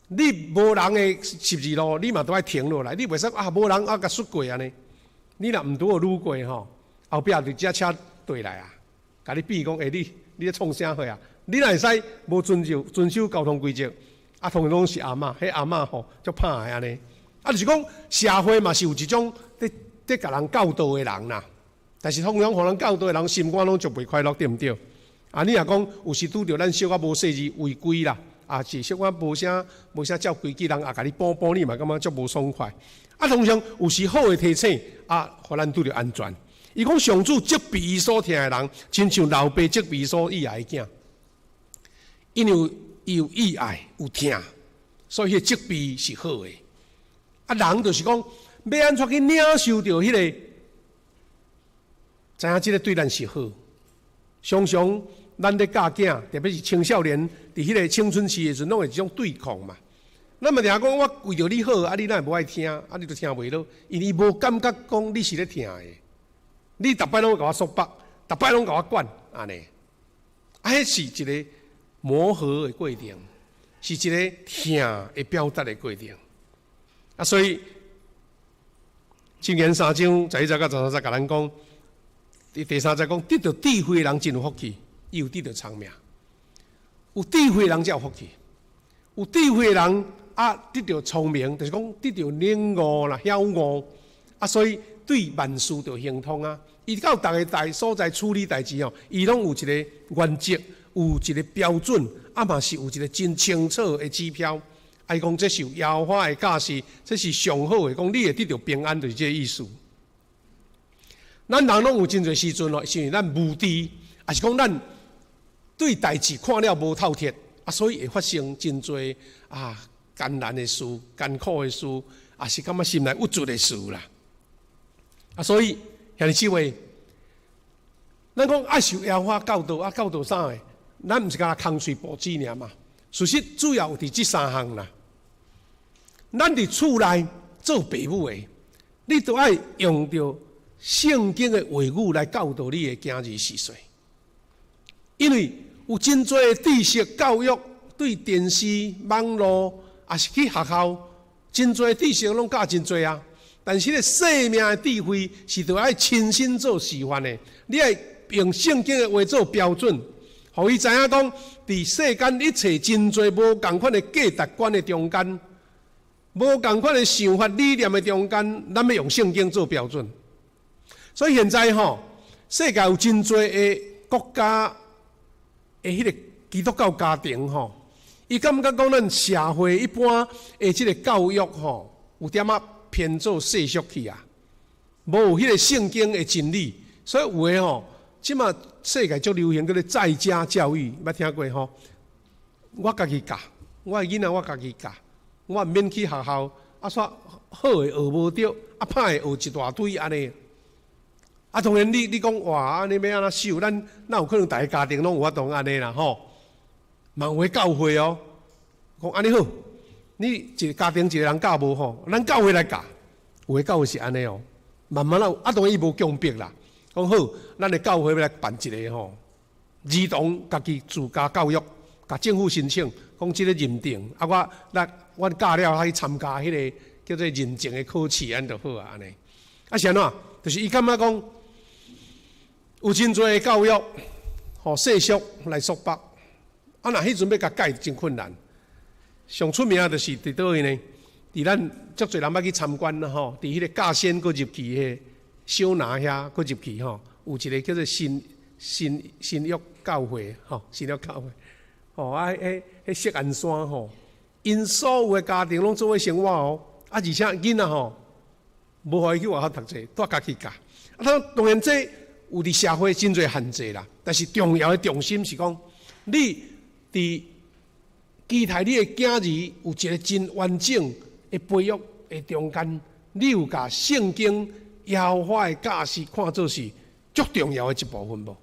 你無人的十字路，你嘛都愛停落來，你袂使啊無人啊共竄過按呢。你若毋拄好愈過吼，後壁就這車對來啊，共你比講，欸，你咧創啥貨啊？你若會使無遵守交通規則，啊，通常攏是阿嬤，彼阿嬤吼足拍的按呢。啊，就是講社會嘛是有一種咧共人教導的人啦，但是通常予人教導的人心肝攏足袂快樂，對毋對？啊，你若講有時拄著咱小可無細膩違規啦，啊是小可無啥照規矩，人也共你補補，你嘛感覺足無爽快。啊，通常有時好的提醒，啊，予咱拄著安全。伊講上主責備伊所疼的人，親像老爸責備所喜愛的囝。因為伊有意愛，有疼，所以彼個責備是好的。啊，人就是講欲按怎去領受著彼個，知影這個對咱是好。常常咱咧教囝，特別是青少年，佇彼個青春期的時陣，攏會一種對抗嘛。咱嘛定講，我為著你好，啊你哪會無愛聽？啊你就聽袂落，因為伊無感覺講你是咧疼的。你逐擺攏共我束縛，逐擺攏共我管，按呢。啊，彼是一個磨合的過程，是一個疼的表達的過程。啊，所以箴言三章十一節到十三節，共咱講，第三節講，得著智慧的人真有福氣，伊有得著聰明。有智慧的人才有福氣，有智慧的人啊，得著聰明，就是講得著領悟啦、曉悟啊，所以對萬事就亨通啊。伊到逐个代所在處理代誌吼，伊攏有一個原則，有一個標準，啊嘛是有一個真清楚的指標。啊，伊講這是有耶和華的教示，這是上好的，講你會得著平安，就是這個意思。咱人攏有真濟時陣咯，是因為咱無知，抑是講咱對代誌看了無透徹，啊，所以會發生真濟啊艱難的事、艱苦的事，抑是感覺心內鬱卒的事啦。啊，所以兄弟姊妹，咱講愛受耶和華教導，啊教導啥個？咱毋是干焦空喙哺舌爾嘛？事實主要有佇這三項啦。咱佇厝內做爸母的，你都愛用著聖經的話語來教導你的囝兒序細。因為有真濟的知識教育，對電視、網路，抑是去學校，真濟知識攏教真濟啊。但是彼個生命的智慧是著愛親身做示範的，你愛用聖經的話做標準，予伊知影講，佇世間一切真濟無仝款的價值觀的中間，無仝款的想法理念的中間，咱欲用聖經做標準。所以現在吼，世界有真濟的國家的彼個基督教家庭吼，伊感覺講咱社會一般的這個教育吼，有點仔偏做世俗去啊，無有彼個聖經的真理，所以有的吼，這馬世界足流行叫做在家教育，捌聽過吼？我家己教，我的囡仔我家己教，我毋免去學校，啊，煞好的學無著，啊，歹的學一大堆按呢。啊，當然你講哇，按呢欲按怎守？咱哪有可能逐个家庭攏有法度按呢啦吼？嘛有的教會哦，講按呢好，你一个家庭一个人教無吼，咱教會來教，有的教會是按呢哦，慢慢啊，啊當然伊無強迫啦，講好，咱的教會欲來辦一个吼，兒童家己自家教育，共政府申請，講這个認證，啊我咱阮教了去參加彼个叫做認證的考試，按呢就好啊，按呢。啊是按怎？就是伊感覺講有真濟的教育，予世俗來束縛，啊若彼陣欲共改真困難。上出名就是佇佗位呢？佇咱足濟人捌去參觀啦吼，佇彼个甲仙閣入去彼个小拿遐閣入去吼，有一个叫做新約教會吼，新約教會，吼啊，彼錫安山吼，𪜶所有的家庭攏做伙生活哦，啊而且囡仔吼，無予伊去外口讀冊，蹛家己教。啊，當然這有佇社會真濟限制啦，但是重要的重心是講，你佇期待你的囝兒有一個真完整的培育的中間，你有共聖經耶和華的教示看做是足重要的一部分無？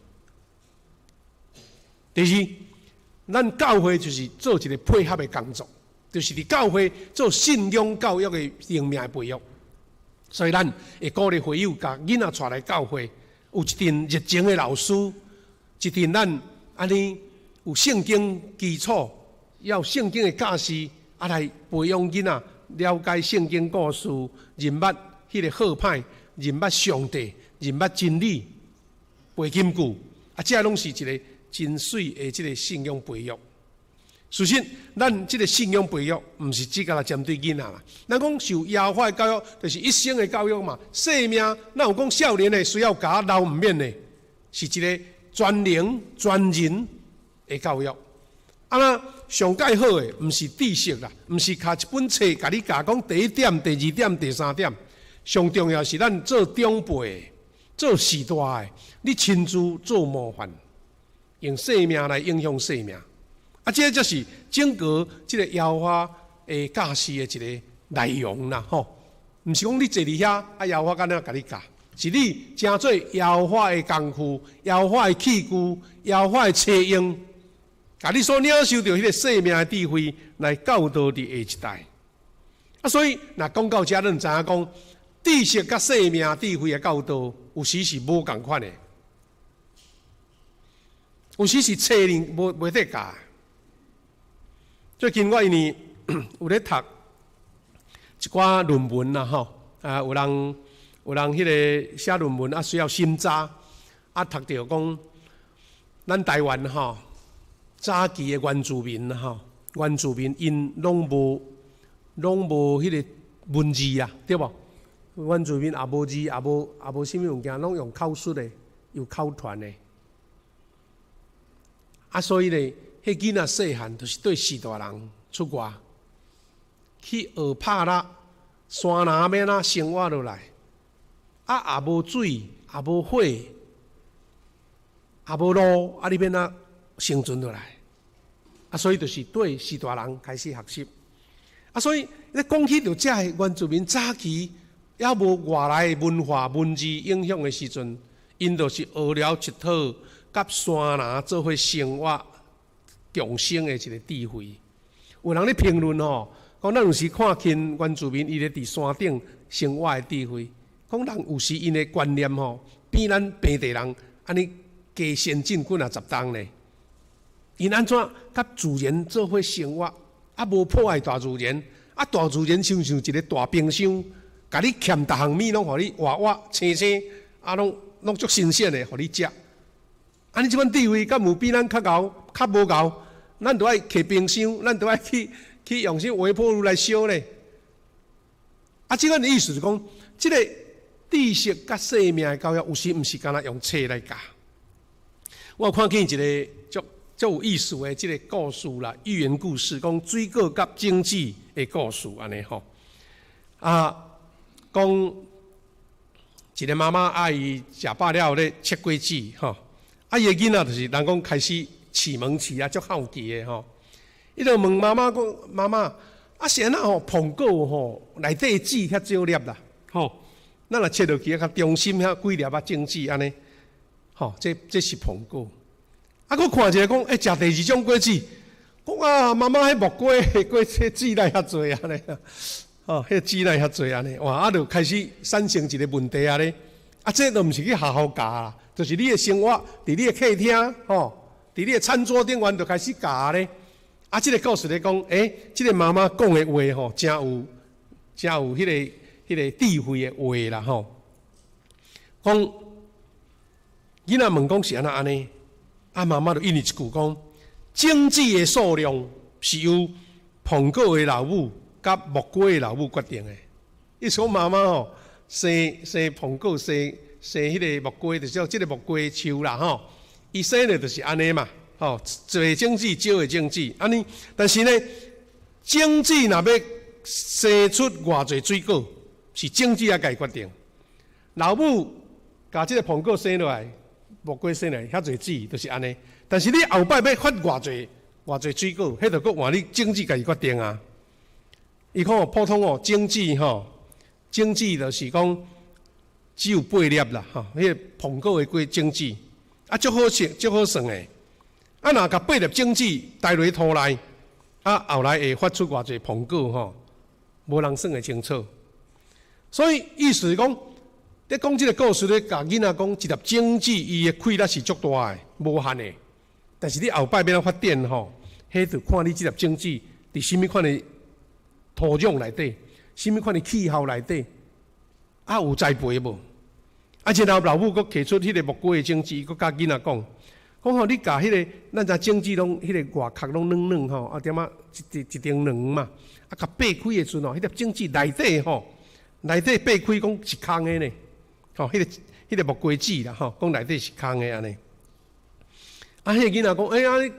第二，咱教會就是做一個配合的工作，就是佇教會做信仰教育的生命的培育。所以咱會鼓勵會友共囡仔帶來教會，有一陣熱情的老師，一陣咱按呢有聖經基礎。要聖經的教示，啊來培養囡仔了解聖經故事，認捌彼个好歹，認捌上帝，認捌真理，背金句，啊，這攏是一个真媠的這个信仰培育。事實，咱這个信仰培育，毋是只干焦針對囡仔啦。咱講受耶和華的教育，就是一生的教育嘛。生命，咱有講少年的需要教，老毋免的，是一个全能全人的教育。啊，那上蓋好的，毋是知識啦，毋是跤一本冊，共你教講第一點、第二點、第三點。上重要是咱做長輩、做序大的，你親自做模範，用生命來影響生命。啊，這才是整個這个耶和華的教示的一个內容啦，吼！毋是講你坐佇遐，啊，耶和華敢若共你教，是你成做耶和華的工具、耶和華的器具、耶和華的車用，共你所領受著彼个生命的智慧來教導佇下一代。啊，所以若講到遮，咱知影講知識佮生命智慧的教導，有時是無仝款的，有時是冊裡無袂得教。最近我因為有咧讀一寡論文啦，吼，啊，有人彼个寫論文啊，需要審查，啊，讀著講咱台灣吼早期的原住民吼，原住民𪜶攏無彼个文字啊，對無？原住民也無字，也無啥物物件，攏用口述的，用口傳的。啊，所以咧，彼囡仔細漢就是對序大人出外去學拍獵，山林欲按怎生活落來，啊，也無水，也無火，也無路，啊，你欲按怎生存落來？啊，所以就是對序大人開始學習。啊，所以你講起著遮个原住民早期猶無外來文化文字影響的時陣，𪜶就是學了一套佮山林做伙生活共生的一个智慧。有人咧評論吼，講咱有時看輕原住民伊咧佇山頂生活的智慧，講人有時𪜶的觀念吼，比咱平地人按呢加先進幾若十冬咧。𪜶按怎佮自然做伙生活，啊無破壞大自然，啊大自然親像一个大冰箱，共你欠逐項物攏予你活活青青，啊攏攏足新鮮的，予你食。按呢這款智慧，敢有比咱較𠢕較無𠢕？咱著愛開冰箱，咱著愛去用啥微波爐來燒咧。啊，這款的意思是講，這个知識佮生命的教育，有時毋是干焦用冊來教。我有看見一个足足有意思的這个故事啦，寓言故事，講水果佮種子的故事，按呢吼。啊，講一个媽媽啊伊食飽了後咧切果子吼，啊伊的囡仔就是人講開始啟蒙期啊，足好奇的吼。伊就問媽媽講：媽媽，啊是按怎吼？蘋果吼內底籽遐少粒啦，吼，咱若切落去啊，較中心遐幾粒仔種子按呢，吼，這是蘋果。啊，閣看一个講，欸，食第二種果子，講啊，媽媽彼木瓜果子籽哪遐濟按呢，吼，彼籽哪遐濟按呢，哇，啊，就開始產生一个問題啊咧。啊，這都毋是去學校教啦，就是你的生活，佇你的客廳，吼，佇你的餐桌頂懸就開始教咧。啊，這个故事咧講，欸，這个媽媽講的話吼，誠有彼个智慧的話啦，吼。講囡仔問講是按怎按呢？啊，媽媽就應伊一句講：種子的數量是由蘋果的老母佮木瓜的老母決定的。意思講媽媽吼，生蘋果，生彼个木瓜，就是講這个木瓜樹啦吼，伊生的就是按呢嘛，吼，濟種子少的種子，按呢。但是呢，種子若欲生出偌濟水果，是種子仔家己決定。老母共這个蘋果生落來，木瓜生來遐濟籽，就是按呢。但是你後擺欲發偌濟偌濟水果，彼就閣換你種子家己決定啊。伊講哦，普通哦，種子吼，種子就是講只有八粒啦，吼，彼个蘋果的果種子，啊，足好食，足好算的。啊，若共八粒種子埋佇土內，啊，後來會發出偌濟蘋果吼，無人算會清楚。所以意思是講，咧講這个故事咧，共囡仔講，一粒種子伊的氣力是足大的，無限的。但是你後擺欲按怎發展吼，彼就看你這粒種子佇啥物款的土壤內底，啥物款的氣候內底，啊有栽培無？啊，然後老母閣提出彼個木瓜的種子，閣佮囡仔講，講吼，你共彼個咱知種子攏彼個外殼攏軟軟吼，啊點仔一一層卵嘛，啊共擘開的時陣吼，彼粒種子內底吼，內底擘開講是空的呢，吼，彼個木瓜籽啦吼，講內底是空的按呢。啊，彼個囡仔講，欸，啊，你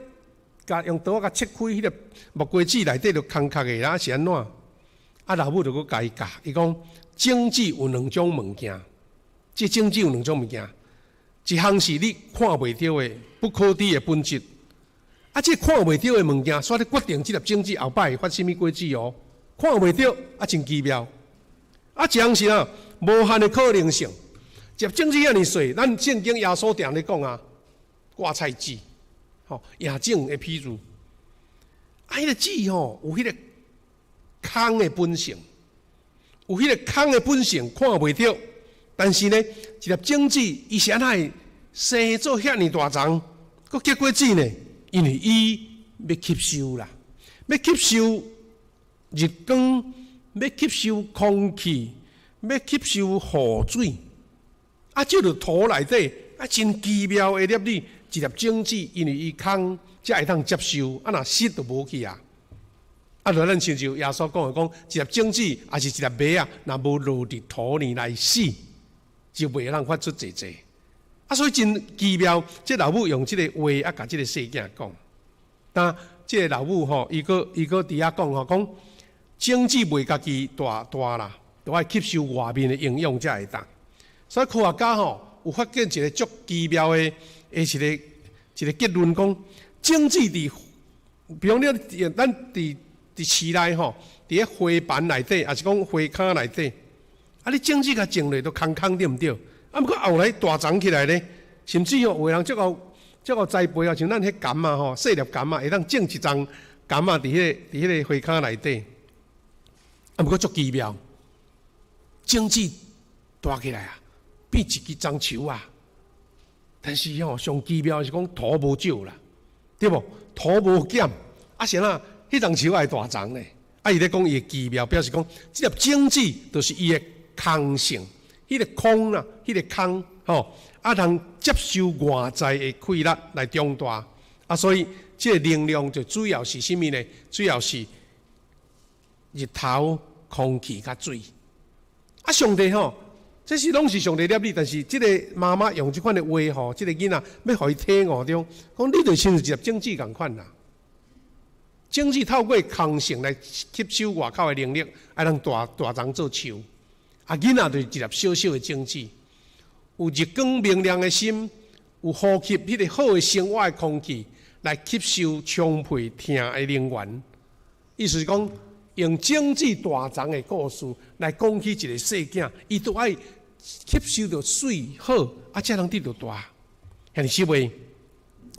共用刀仔共切開，彼個木瓜籽內底就空殼的啦，是按怎？啊，老母就閣共伊教，伊講種子有兩種物件，這種子有兩種物件，一項是你看袂著的不可知的本質，啊，這看袂著的物件，煞咧決定這粒種子後擺會發啥物果子哦。看袂著啊，真奇妙。啊，一項是啊，無限的可能性。一粒種子遐爾細，咱聖經耶穌定咧講啊，掛菜籽，吼，野種的譬喻。啊，彼個籽吼，有彼個空的本性，有彼個空的本性看袂著，但是呢，一粒種子伊是按怎會生做遐爾大叢，閣結果子呢？因為伊欲吸收啦，欲吸收日光，欲吸收空氣，欲吸收雨水，啊，這個土內底啊，真奇妙的粒子，一粒種子，因為伊空，才會當接收，啊，若濕就無去啊。啊，就咱親像耶穌講的講，一粒種子抑是一粒麥仔，若無落佇土裡來死，就袂當發出濟濟。啊，所以真奇妙，這老母用這个話啊，共這个細囝講。但這个老母吼，伊閣伊閣佇遐講吼，講種子袂家己大大啦，都愛吸收外面的營養才會當。所以科學家吼有發現一个足奇妙的的一个一个結論，講種子佇，比如你咱佇佇市內吼，佇咧花盤內底，抑是講花崁內底，啊，你種子共種落都空空對毋對？啊，毋過後來大叢起來咧，甚至吼有的人足夠足夠栽培啊，像咱彼柑仔吼，細粒柑仔會當種一叢柑仔佇彼個佇彼個花崁內底。啊，毋過足奇妙，種子大起來啊，變一支樟樹啊。但是吼，上奇妙是講土無少啦，對無？土無減，啊是按怎？彼叢樹會大叢咧，啊！伊咧講伊的奇妙，表示講這粒種子就是伊的空性，彼個空啊，彼個空吼，啊，通接受外在的氣力來長大，啊，所以這個能量就主要是啥物呢？主要是日頭、空氣佮水。啊，上帝吼，這是攏是上帝立你，但是這个媽媽用這款的話吼，這个囡仔欲予伊體悟著，講你就親像一粒種子仝款啦。種子透過空性來吸收外口的能力，啊，通大大叢做樹。啊，囡仔就是一粒小小的種子，有日光明亮的心，有呼吸彼個好的生活的空氣，來吸收充沛疼的能源。意思是講，用種子大叢的故事來講起一个細囝，伊都愛吸收著水好，啊，才通得著大。兄弟姊妹，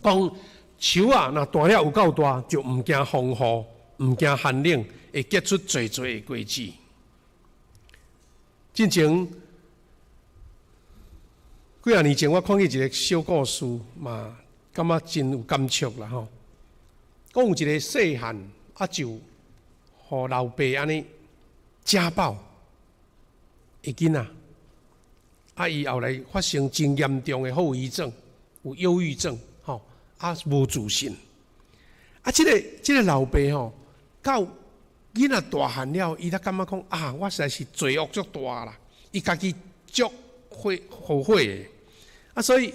講。樹仔若大了有夠大，就毋驚風雨，毋驚寒冷，會結出濟濟的果子。進前幾仔年前，我看見一个小故事，嘛感覺真有感觸啦吼。講有一个細漢啊，就予老爸按呢家暴的囡仔，啊，伊後來發生真嚴重的後遺症，有憂鬱症。啊，無自信。啊，這个這个老爸吼，到囡仔大漢了，伊才感覺講啊，我實在是罪惡足大啦。伊家己足悔後悔的。啊，所以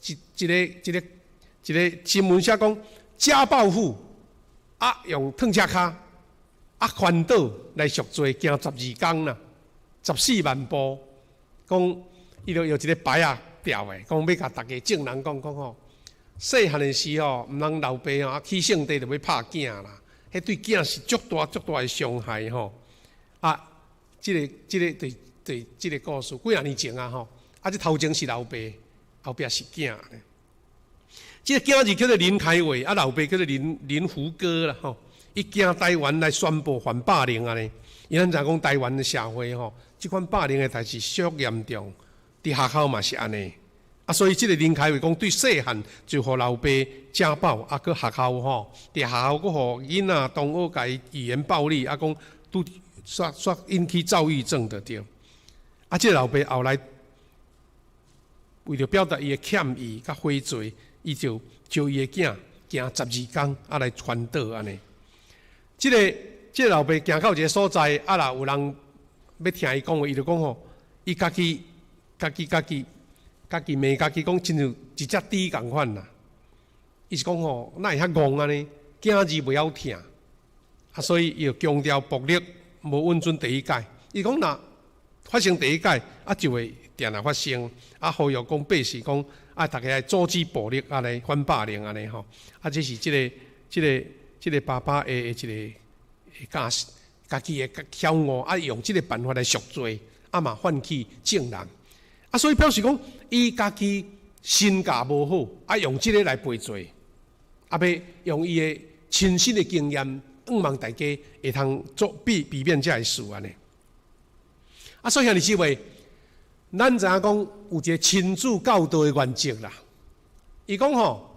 一一个一个一个新聞寫講家暴婦啊，用褪車跤啊翻倒來贖罪，行12工啦，14萬步。講伊就用一个牌仔吊的，講欲共逐家眾人講講吼。細漢的時候，毋通老爸吼起性地就欲拍囝啦，彼對囝是足大足大的傷害吼。啊，這个這个對對，這个故事幾仔年前啊吼，啊，這頭前是老爸，後壁是囝。這个囝兒叫做林開偉，啊，老爸叫做林林福哥啦吼。伊行台灣來宣布反霸凌按呢，因為咱知影講台灣的社會吼，這款霸凌的代誌相嚴重，佇學校嘛是按呢。啊，所以這個林開偉講對細漢就予老爸家暴，啊，閣學校吼，佇學校閣予囡仔同學共伊語言暴力，啊，講拄煞煞引起躁鬱症就對。啊，這個老爸後來為著表達伊的歉意佮悔罪，伊就招伊的囝行12工啊來環島按呢。這個老爸行到一个所在，啊，若有人欲聽伊講話，伊就講吼，伊家己家己家己家己罵家己講，親像一隻豬仝款啦。伊是講吼，哪會遐戇按呢？囝兒袂曉疼，啊，所以伊就強調暴力無允准第一改。伊講若發生第一改，啊就會定定發生。啊，呼籲講百姓講，啊，逐家愛阻止暴力，按呢反霸凌按呢吼。啊，這是這個爸爸的一个教家己的曉悟，啊，用這个辦法來贖罪，啊嘛喚起眾人。啊，所以表示講，伊家己身教無好，啊，用這个來賠罪，啊，欲用伊的親身的經驗，向望大家會通做避避免這个事按呢。啊，所以兄弟姊妹，咱知影講有一个親子教導的原則啦。伊講吼，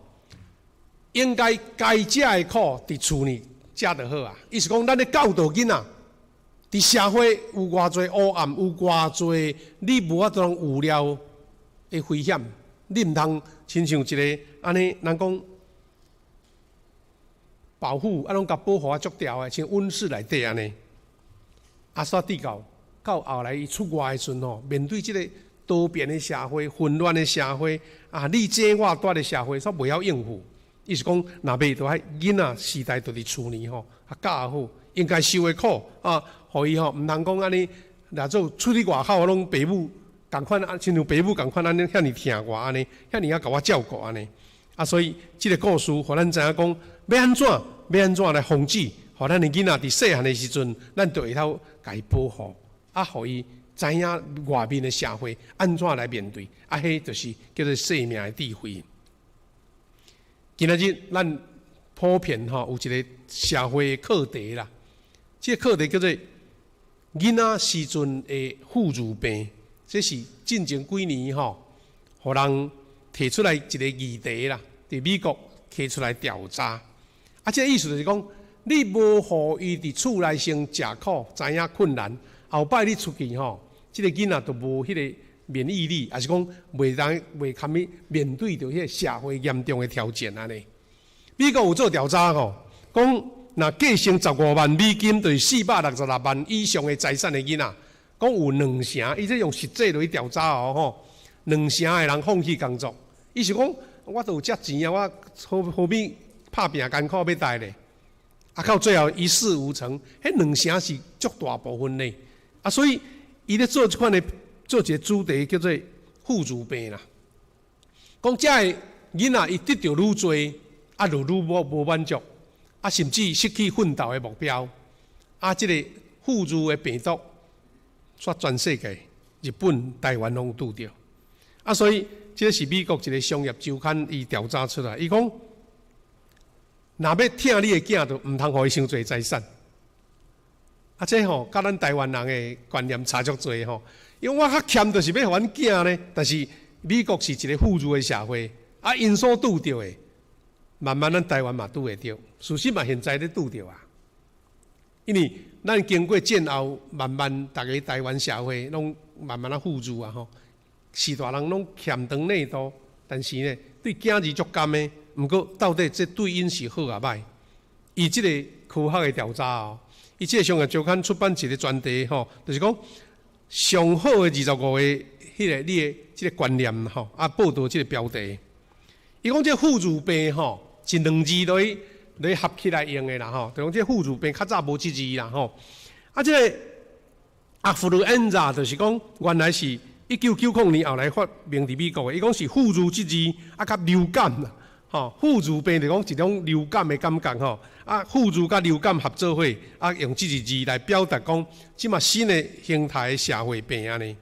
應該該食的苦佇厝內食就好啊。伊是講，咱咧教導囡仔，佇社會有偌濟黑暗，有偌濟你無法度通預料的危險，你毋通親像一个按呢，人講保護啊，攏共保護啊足牢的，像溫室內底按呢。啊，煞直到到後來伊出外的時陣吼，面對這个多變的社會、混亂的社會啊，你爭我奪的社會，煞袂曉應付。伊是講，若欲著愛囡仔時代就佇厝內吼，啊教好，應該受的苦啊，予伊吼毋通講按呢，若做出去外口攏爸母仝款啊，親像爸母仝款按呢遐爾疼我按呢，遐爾啊共我照顧按呢。啊，所以這个故事予咱知影講，欲按怎，欲按怎來防止，予咱的囡仔佇細漢的時陣，咱就會曉共伊保護，啊，予伊知影外面的社會按怎來面對，啊，彼就是叫做生命的智慧。今仔日咱普遍吼有一个社會課題啦，這个課題叫做囡仔時陣的婦孺病，這是進前幾年吼，予人提出來一个議題啦，佇美國提出來調查。啊，這个意思就是講，你無予伊佇厝內先食苦，知影困難，後擺你出去吼，這个囡仔就無彼个免疫力，抑是講袂當袂堪去面對著彼个社會嚴重的挑戰按呢。美國有做調查吼，講若繼承15萬美金，就是466萬以上的財產的囡仔，講有兩成，伊這用實際來調查哦吼，兩成的人放棄工作。伊是講，我都有遮錢啊，我何何必拍拚艱苦欲待咧？啊，到最後一事無成，彼兩成是足大部分咧。啊，所以伊咧做這款的做一个主題叫做婦孺病啦。講遮个囡仔伊得著愈濟，啊，就愈無無滿足，啊，甚至失去奮鬥的目標。啊，這个婦孺的病毒，煞全世界、日本、台灣攏拄著。啊，所以這个是美國一个商業週刊伊調查出來，伊講，若欲疼你的囝，就毋通予伊傷濟財產。啊，這吼佮咱台灣人的觀念差足濟吼。因為我較儉，就是欲予阮囝呢。但是美國是一个富裕的社會，啊，𪜶所拄著的，慢慢咱台灣嘛拄會著。事實嘛，現在咧拄著啊。因為咱經過戰後，慢慢逐个台灣社會攏慢慢仔富裕啊吼。序大人攏儉長內度，但是呢，對囝兒足甘的。毋過到底這對𪜶是好抑歹？伊這个科學的調查哦，伊這个商業週刊出版一个專題吼，就是講上好的25個彼个你的這个觀念吼，啊報導這个標題。伊講這婦孺病吼，是兩字來來合起來用的啦吼，就講這婦孺病較早無這字啦吼。啊，這个 affluenza 就是講原來是1990年後來發明佇美國的，伊講是婦孺這字啊，佮流感啦，吼，婦孺病就講一種流感的感覺吼，啊，婦孺佮流感合做伙，啊，用這一字來表達講，這馬新的形態的社會病按呢。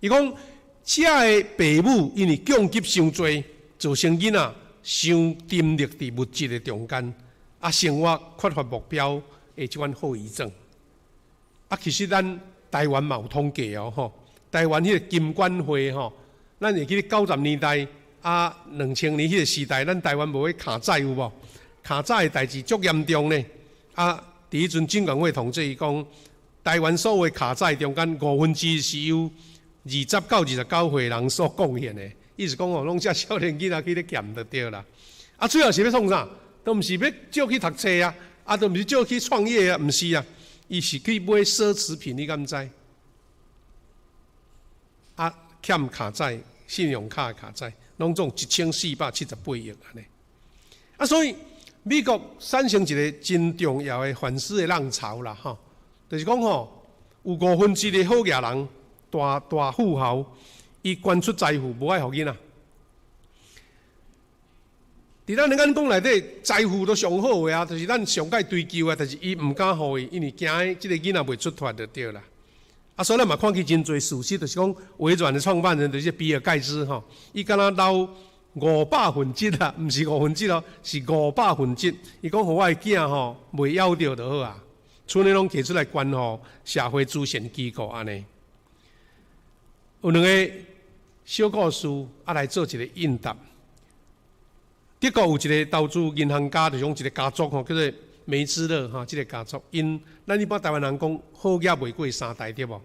伊講，遮个爸母因為供給傷濟，造成囡仔傷沉溺佇物質的中間，啊，生活缺乏目標的這款後遺症。啊，其實咱台灣嘛有統計哦，吼，台灣彼个金管會吼，咱會記得90年代啊，2000年彼個時代，咱台灣無彼卡債有無？卡債的代誌足嚴重呢。啊，佇彼陣金管會統計講，台灣所有卡債中間1/5是由20到29歲人所貢獻的。意思講哦，攏遮少年囡仔去咧欠就對啦。啊，主要是欲創啥？都毋是欲借去讀冊啊，啊，都毋是借去創業啊，毋是啊，伊是去買奢侈品，你敢知？啊，欠卡債、信用卡的卡債，攏總1478億按呢。啊，所以美國產生一個真重要的反思的浪潮啦，吼，就是講吼，有1/5的好額人、大大富豪，伊捐出財富，無愛予囡仔。佇咱的眼光內底，財富都上好的啊，就是咱上愛追求的，但是伊毋敢予伊，因為驚這个囡仔袂出脫就對啦。啊，所以咱嘛看見真濟事實，就是講微軟的創辦人就是比爾蓋茨吼，伊敢若留1/500啊，毋是1/5哦，是五百分之一。伊講予我的囝吼袂枵著就好啊，賰的攏提出來捐予社會慈善機構按呢。有兩个小故事啊，來做一個應答。德國有一個投資銀行家，就是講一個家族吼，叫做梅茲勒吼，這个家族，𪜶咱一般台灣人講好額袂過三代對無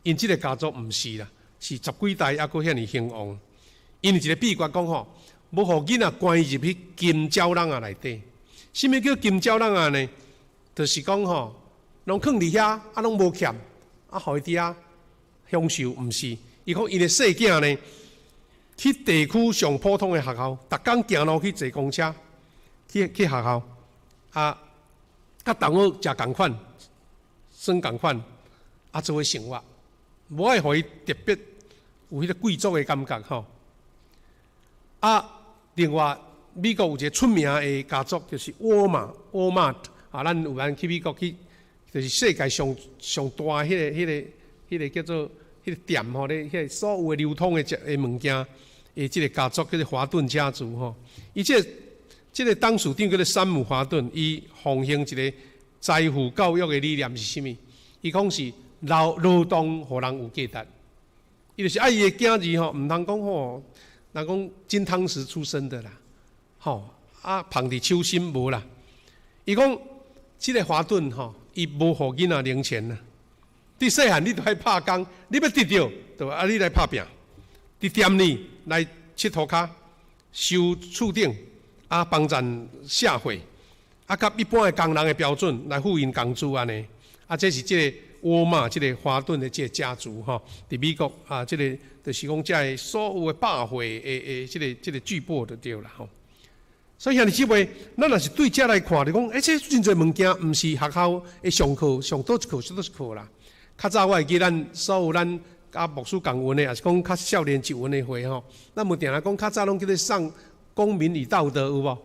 ？𪜶這个家族毋是啦，是十幾代猶閣遐爾興旺。𪜶有一个秘訣講吼，無予囡仔關入去金鳥籠仔內底。啥物叫金鳥籠仔呢？就是講吼，攏囥佇遐，啊攏無欠，啊予伊佇遐享受，毋是。伊講𪜶的細囝呢，去地區上普通的學校，逐工行路去坐公車去學校，啊，佮同學食仝款，耍仝款，啊做伙生活，無愛予伊特別有彼个貴族的感覺吼。啊，另外美國有一个出名的家族，就是沃爾瑪，沃爾瑪啊，咱有人去美國去，就是世界上上大彼个叫做彼个店吼，咧彼个所有的流通的這个物件的這个家族叫做華頓家族吼。伊這个董事長叫做山姆華頓，伊奉行一个財富教育的理念是啥物？伊講是勞勞動予人有價值。伊就是愛伊的囝兒吼，毋通講吼，人講金湯匙出生的啦，吼啊捧佇手心無啦。伊講這个華頓吼，伊無予囡仔零錢啦。佇細漢你著愛拍工，你欲得著，就愛你來拍拚。佇店裡來拭塗跤、收厝頂，啊幫贊社會，啊佮一般的工人的標準來付𪜶工資按呢。啊，這是這个沃爾瑪這个華頓的這个家族吼，佇美國啊，這个就是講這个所有的百貨的這个巨擘就對啦吼。所以兄弟姊妹，咱若是對這來看，就講，欸，這真濟物件，毋是學校的上課上佗一課，上佗一課啦。較早我會記咱所有咱佮牧師共溫的，抑是講較少年一溫的會吼，咱無定定講較早攏叫做上公民與道德有無？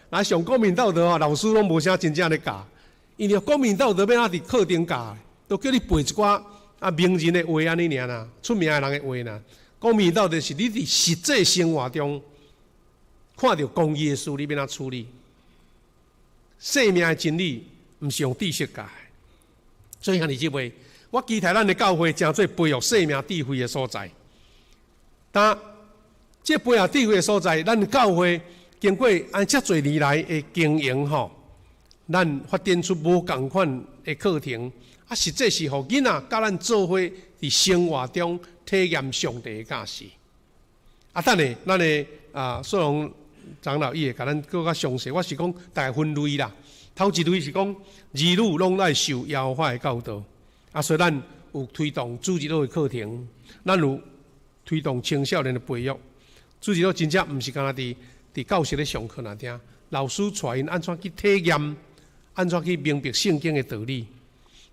若上公民道德吼，老師攏無啥真正咧教，因為公民道德欲按怎佇課頂教，都叫你背一寡啊名人的話按呢爾啦，出名的人的話啦。公民道德是你佇實際生活中看著公義的事，你欲按怎處理？生命的真理毋是用知識教的。所以兄弟姊妹，我期待咱的教會成做培育生命智慧的所在。但這培育智慧的所在，咱教會經過按遮濟年來的經營吼，咱發展出無仝款的課程，啊，實際是予囡仔佮咱做伙佇生活中體驗上帝的教示。啊，等下咱的啊，蘇榮長老伊會共咱閣較詳細。我是講大概分類啦。頭一類是講兒女攏愛受耶和華的教導，啊，所以咱有推動主日學的課程，咱有推動青少年的培育。主日學真正毋是干焦佇教室咧上課爾聽，老師帶𪜶按怎去體驗，按怎去明白聖經的道理。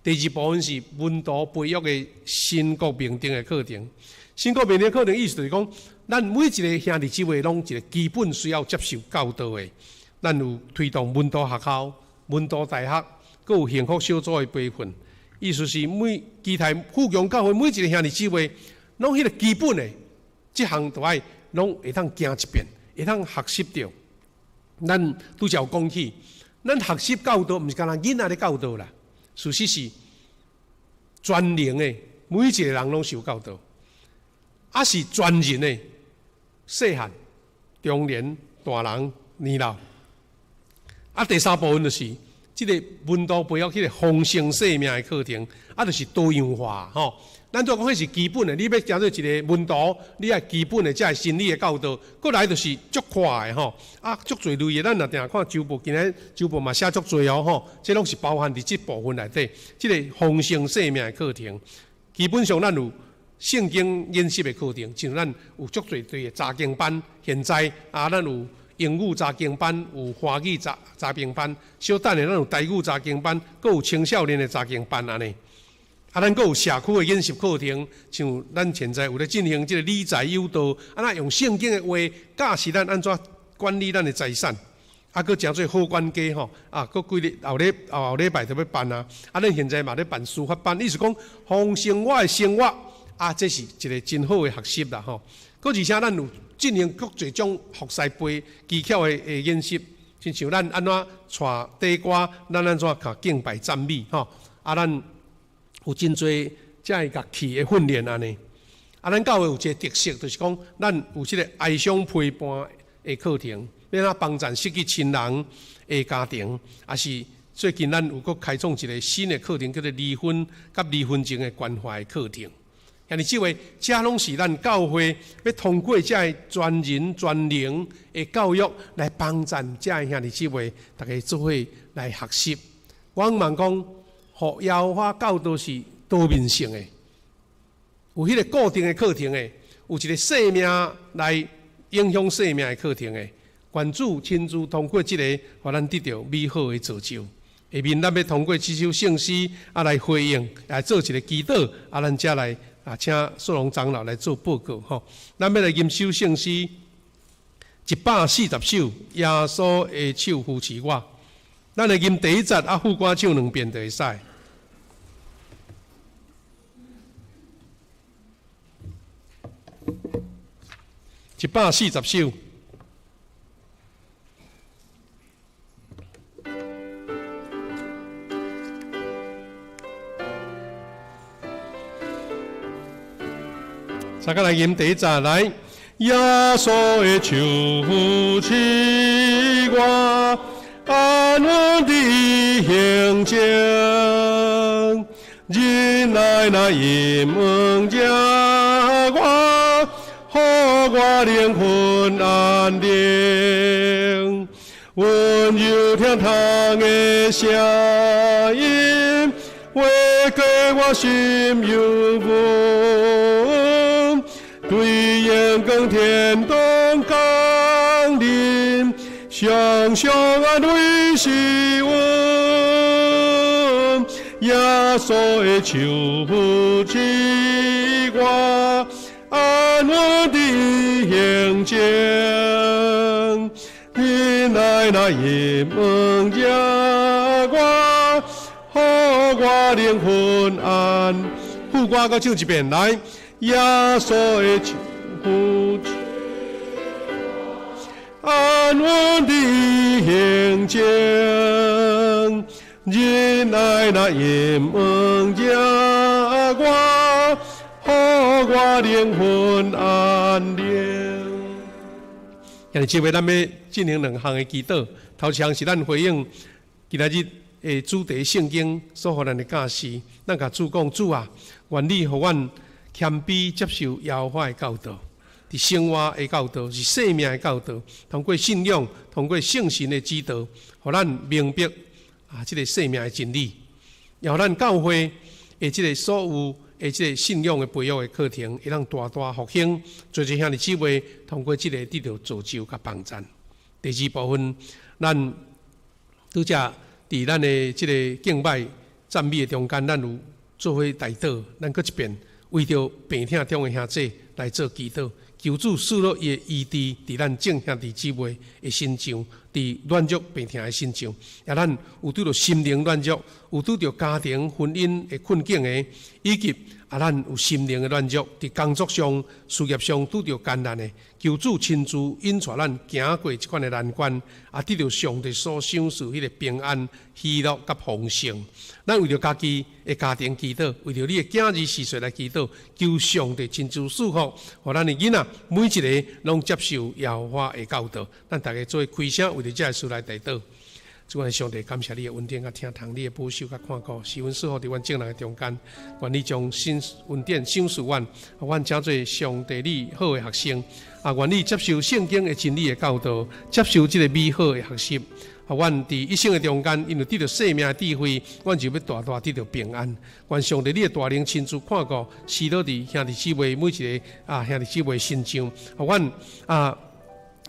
第二部分是門徒培育的神國命定的課程。神國命定課程意思就是講，咱每一个兄弟姊妹攏一个基本需要接受教導的。咱有推動門徒學校、門徒大學，閣有幸福小組的培訓。意思是每期待富強教會每一个兄弟姊妹，攏彼个基本的，這項都愛攏會當行一遍，會當學習著。咱拄才有講起，咱學習教導，毋是干焦囡仔咧教導啦，事實是全能的，每一个人攏受教導。啊是全人的，细汉、中年、大人、年老。啊，第三部分就是这个门徒培育彼个丰盛生命的课程，啊，就是多样化吼。咱都讲彼是基本的，你欲成做一个门徒，你爱基本的这个心理的教导。过来就是足快的吼，啊，足济类的，咱若定看周报，今日周报嘛写足济哦吼，这拢是包含伫这部分内底。这个丰盛生命的课程，基本上咱有圣经研习的课程，像咱有足济对的查经班，现在啊，咱有英语查经班，有华语查经班，小等下咱有台语查经班，阁有青少年的查经班按呢。啊，咱阁有社区的研习课程，像咱现在有咧进行这个理财诱导，啊，那用圣经的话教示咱按怎管理咱的财产，啊，阁成做好管家吼，啊，阁几日后礼后后礼拜就欲办啊，啊，咱现在嘛咧办书法班，意思讲丰盛我的生活，啊，这是一个真好的学习啦吼。阁而且咱有进行足济种服侍杯技巧的研习，亲像咱按怎带短歌，咱按怎较敬拜赞美吼，啊，咱有真济这个乐器的训练按呢。啊，咱教会有一个特色，就是讲咱有这个哀伤陪伴的课程，欲按怎帮助失去亲人的家庭，抑是最近咱有阁开创一个新的课程，叫做离婚佮离婚前的关怀课程。兄弟姊妹，这拢是咱教会欲通过这个全人全能的教育来帮助这个兄弟姊妹，大家做伙来学习。我向望讲，予耶和华教导是多面性的，有彼个固定的课程的，有一个生命来影响生命的课程的。愿主亲自通过这个，予咱得著美好的造就。下面咱欲通过这首圣诗啊来回应，来做一个祈祷，啊，咱才来啊，请苏龙长老来做报告吼。咱欲来吟首圣诗140首，耶稣的手扶持我。咱来吟第一节啊，副歌唱两遍就会使。140首。大家来吟第一节来，耶稣的手扶持我，安稳伫行程，忍耐来引问着我，予我灵魂安宁，温柔听痛的声音，划过我心犹温。对阳光天堂降临，常常安慰是阮。耶稣的手扶持我，安稳伫行程，忍耐来引问着我，予我灵魂安。副歌阁唱一遍来。耶稣的手扶持，安稳伫行程，忍耐来引问着我，予我灵魂安宁。今日这位咱欲进行两项的祈祷，头一项是咱回应今仔日的主题圣经所予咱的教示，咱共主讲，主啊，愿你予阮谦卑接受耶和华的教导，伫生活的教导，是生命的教导，通过信仰，通过圣神的指导，予咱明白啊，这个生命的真理，也予咱教会的这个所有的这个信仰的培育的课程，会当大大复兴，济济兄弟姊妹通过这个得著造就佮帮赞。第二部分，咱拄才伫咱的这个敬拜赞美的中间，咱有做伙代祷，咱阁一遍。为著病痛中的兄弟来做祈祷，求主赐落伊的医治，伫咱众兄弟姊妹的身上，佇軟弱病疼的身上，也咱有拄著心靈軟弱，有拄著家庭婚姻的困境的，以及啊，咱有心靈的軟弱，佇工作上、事業上拄著艱難的，求主親自引帶咱行過這款的難關，啊，得著上帝所賞賜彼个平安、喜樂佮豐盛。咱為著家己的家庭祈禱，為著你的囝兒序細來祈禱，求上帝親自賜福，予咱的囡仔每一个攏接受耶和華的教導。咱逐家做伙開聲，為著這个事來代禱。主啊，上帝，感謝你的恩典佮疼痛，你的保守佮看顧，賜阮賜福佇阮眾人的中間。願你將新恩典賞賜阮，予阮成做上帝你好的學生。啊，願你接受聖經的真理的教導，接受這个美好的學習。予阮佇一生的中間，因為得著生命的智慧，阮就欲大大得著平安。願上帝你的大能親自看顧，施落佇兄弟姊妹每一个啊兄弟姊妹身上。予阮啊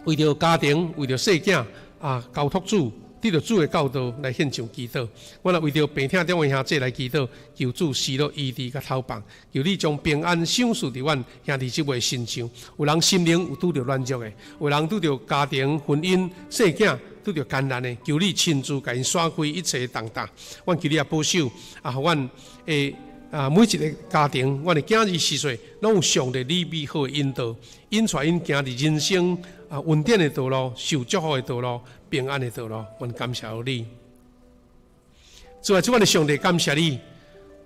為著家庭，為著細囝啊交託主。得著主的教導來獻上祈禱，阮也為著病疼中的兄弟來祈禱，求主施落醫治佮透放，求你將平安賞賜佇阮兄弟姊妹身上。有人心靈有拄著軟弱的，有人拄著家庭、婚姻、細囝拄著艱難的，求你親自共𪜶徙開一切的重擔。阮求你也保守，啊，予阮的啊每一个家庭，阮的囝兒序細，攏有上帝你美好的引導，引帶𪜶行佇人生啊穩定的道路，受祝福的道路，平安的道路。阮感謝你，主啊，主，阮的上帝感謝你，予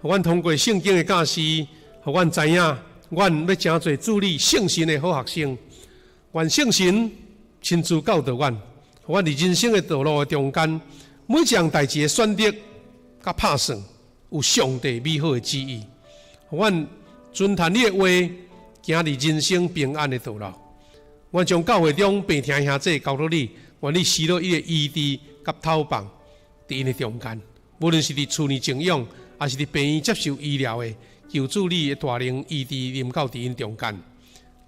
阮通過聖經的教示，予阮知影，阮欲成做主你聖神的好學生。願聖神親自教導阮，予阮佇人生的道路的中間，每一項代誌的選擇佮拍算，有上帝美好的旨意，予阮遵行你的話，行佇人生平安的道路。阮將教會中病疼兄弟交託你，願你施落伊的醫治佮透放佇𪜶的中間，無論是佇厝內靜養，抑是佇病院接受醫療的，求主你的大能醫治臨到佇𪜶中間。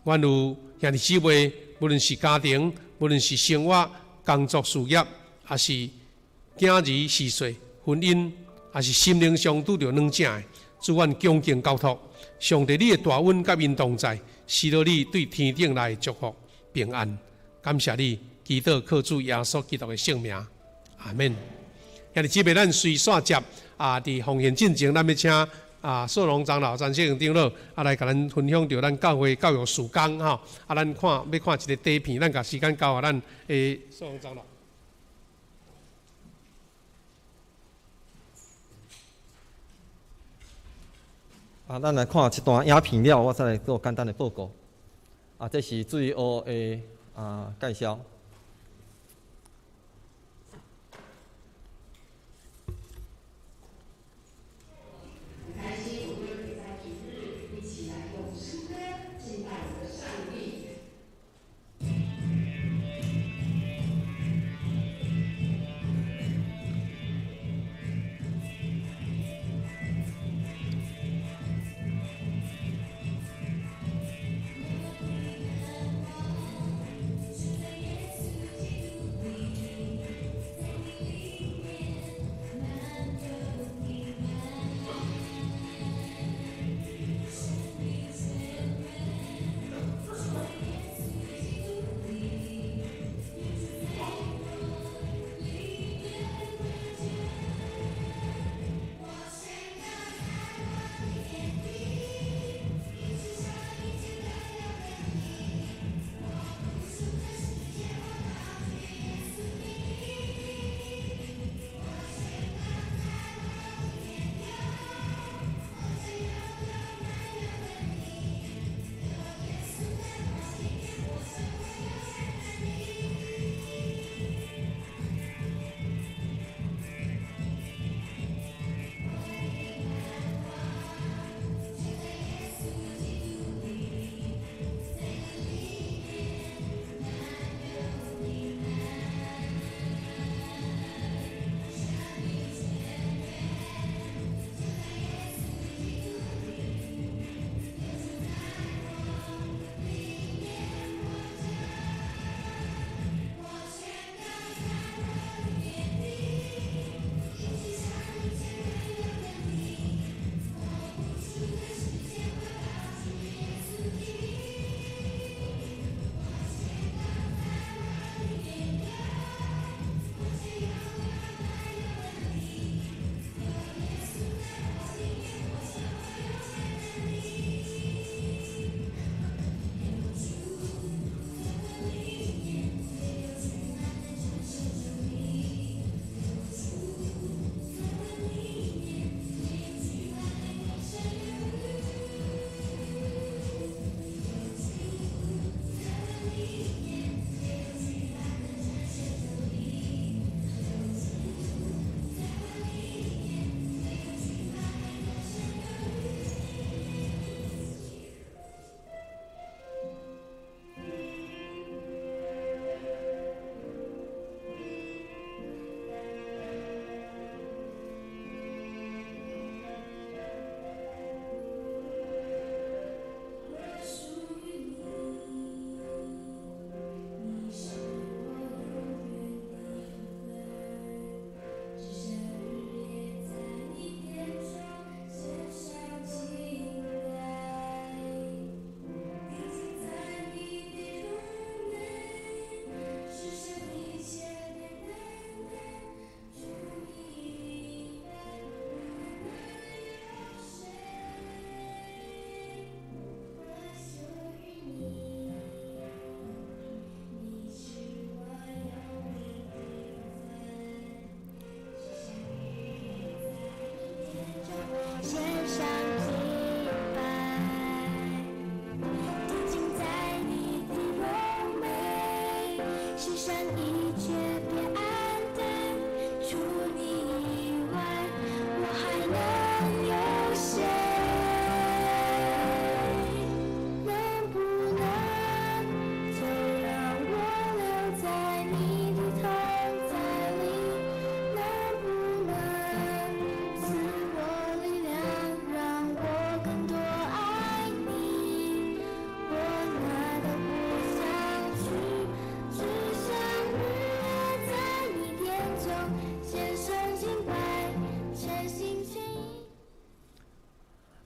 阮有兄弟姊妹，無論是家庭，無論是生活、工作、事業，抑是囝兒序細、婚姻，抑是心靈上拄著軟正的，主阮恭敬交託，上帝你的大恩佮𪜶同在，施落你對天頂來的祝福平安。感謝你，祈禱靠主耶穌基督的聖名，阿們。兄弟姊妹，咱隨紲接啊，佇奉獻進前，咱欲請啊，素龍長老、詹世榮長老啊來共咱分享著咱教會教育事工吼。啊，咱看欲看一个短片，咱共時間交予咱的素龍長老。啊，咱來看這段影片了，我再來做簡單的報告。啊，這是水烏的啊介紹。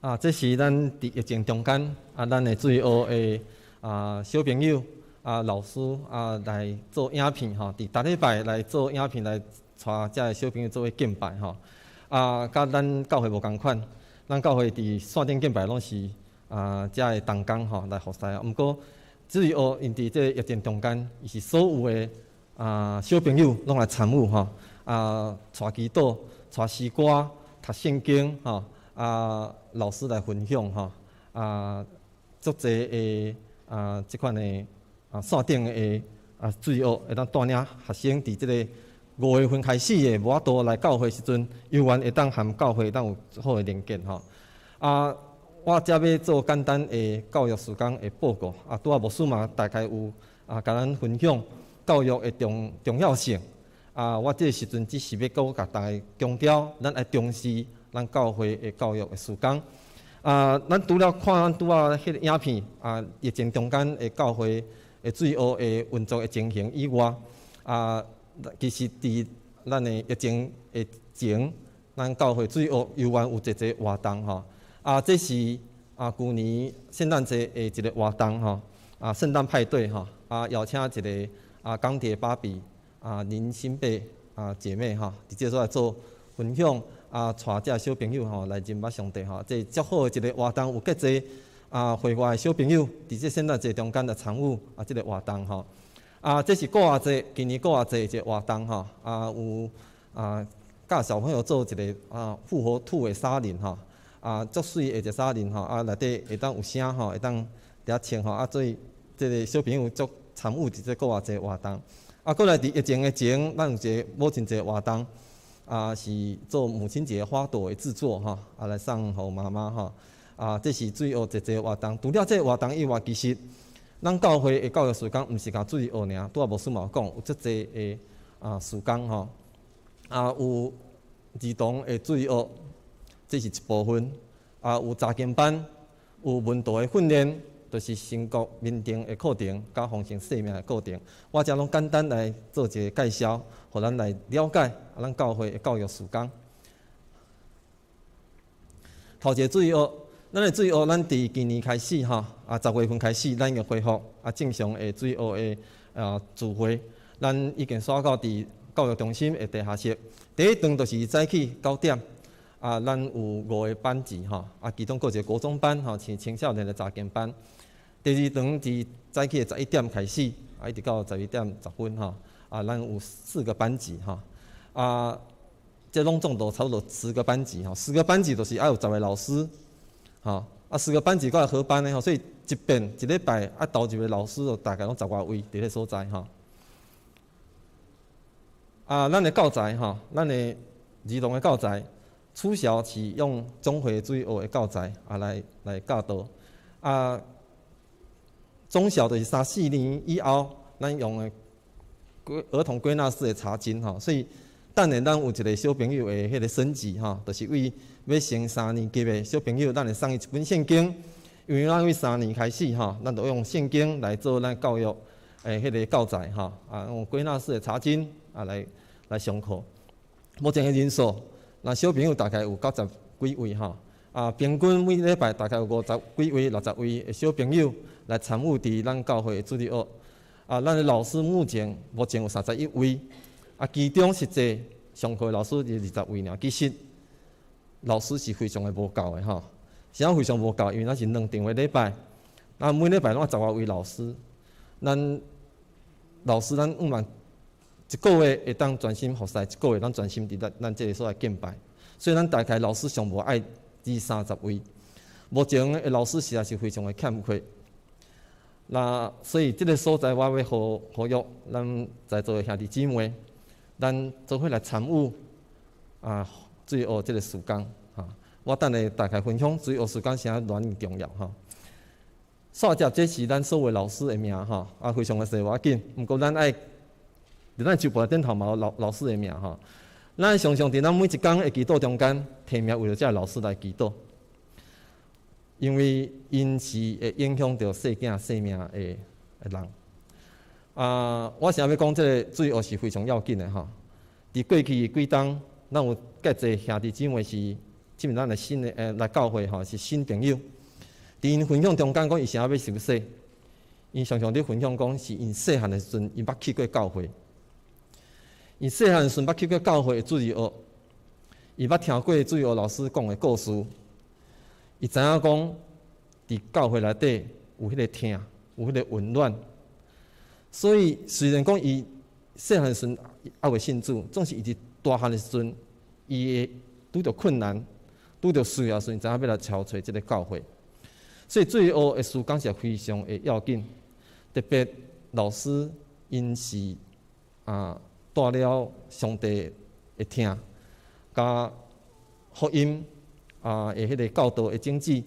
啊，這是咱佇疫情中間啊，咱的主日學的啊小朋友啊老師啊來做影片吼，佇逐禮拜來做影片來帶遮个小朋友做伙敬拜吼。啊，佮咱教會無仝款，咱教會佇線頂敬拜攏是啊遮个同工吼來服侍。毋過主日學𪜶佇這個疫情中間，伊是所有的啊小朋友攏來參與吼，啊帶祈禱、帶詩歌、讀聖經吼。啊，老師來分享吼，啊，足濟的啊，這款的啊線頂的啊主日學會當帶領學生佇這个5月份開始的無法度來教會時陣，猶原會當和教會會當有好的連結吼。啊，我遮欲做簡單的教育事工的報告，啊，拄仔牧師嘛大概有啊，共咱分享教育的重要性。啊，我這个時陣只是欲閣共大家強調，咱愛重視咱教會的教育的事工。啊，咱除了看咱拄仔彼個影片啊，疫情中間的教會的主日學的運作的情形以外，啊，其實佇咱的疫情的前，咱教會主日學猶原有濟濟活動吼。啊，這是啊，舊年聖誕節的一個活動吼，啊，聖誕派對吼，啊，邀請一個啊，鋼鐵芭比啊，林心貝啊姐妹吼，佇這所在做分享。啊，帶遮小朋友吼來認捌上帝吼，這足好的一個活動，有足濟啊會外的小朋友佇這聖誕節中間來參與啊，這個活動吼。啊，這是復活節，今年復活節一個活動吼，啊有啊教小朋友做一个啊復活兔的沙林吼，啊足媠的一個沙林吼，啊內底會當有聲吼，會當佇遐穿吼，啊所以這个小朋友足參與佇這復活節活動。啊，閣來佇疫情的前，咱有一個母親節活動。啊，是做母親節花朵的製作吼，啊來送予媽媽吼，啊，這是主日學濟濟活動。除了這個活動以外，其實咱教會的教育事工，毋是干主日學爾，拄仔牧師嘛有講，有足濟的啊事工吼，啊有兒童的主日學，這是一部分，啊有查經班，有門徒的訓練，就是神國認定的課程，佮豐盛生命的課程。我遮攏簡單來做一个介紹，予咱來了解啊，咱教會的教育事工。頭一个主日學，咱的主日學，咱佇今年開始吼，啊10月份開始，咱已經恢復啊正常的主日學的啊聚會，咱已經徙到佇教育中心的地下室。第一堂就是早起9點，啊，咱有五個班級吼，啊，其中閣一个國中班吼，是青少年的查經班。第二堂是早起的11點開始，啊，一直到12點10分吼，啊，咱有四個班級吼，啊，這攏總都差不多十個班級吼，十個班級就是愛有十個老師，吼，啊，十個班級閣來合班的吼，所以一遍一禮拜愛投入的老師就大概攏十外位佇咧所在吼。啊，咱的教材吼，咱的兒童的教材，初小是用總會主日學的教材啊來教導，啊，中小就是三四年以後，咱用的兒童歸納式的查經吼，所以等下咱有一個小朋友的彼个升級吼，就是為欲升三年級的小朋友，咱會送伊一本聖經，因為咱為三年開始吼，咱就用聖經來做咱教育的彼个教材吼，啊，用歸納式的查經啊來上課。目前的人數，那小朋友大概有90幾位吼，啊，平均每禮拜大概有50幾位、60位的小朋友來參與佇咱教會的主日學。啊，咱的老師目前有31位，啊，其中實際上課的老師是20位爾。其實老師是非常的無夠的吼，啥非常無夠？因為咱是兩場的禮拜，啊，每禮拜攏愛十外位老師，咱老師咱毋萬一個月會當專心服侍，一個月咱專心佇咱這个所在敬拜，所以咱大概老師上無愛二三十位。目前的老師實在是非常的欠缺。那所以這个所在，我欲呼籲咱在座的兄弟姊妹，咱做伙來參與啊，主日學這个事工哈。我等下大概分享主日學事工啥偌爾重要吼。煞接這是咱所有老師的名吼，啊，非常的濟無要緊，毋過咱愛佇咱周報頂頭嘛有老師的名吼。咱常常佇咱每一工的祈禱中間，提名為著這个老師來祈禱，因為𪜶是會影響著細囝生命的人。啊，我想欲講這个主日學是非常要緊的吼。佇過去幾冬，咱有足濟兄弟姊妹是進入咱的新的來教會吼，是新朋友。佇𪜶分享中間講，伊啥欲受洗，𪜶常常佇分享講，是𪜶細漢的時陣，𪜶捌去過教會。𪜶細漢時陣捌去過教會的主日學，伊捌聽過主日學老師講的故事，伊知影講，佇教會內底有彼個疼，有彼個溫暖。所以雖然講伊細漢時陣猶未信主，總是伊佇大漢的時陣，伊會拄著困難，拄著需要時陣，知影欲來朝揣這个教會。所以主日學的事工是非常的要緊，特別老師𪜶是帶了上帝的疼，佮福音的彼个教導的種子，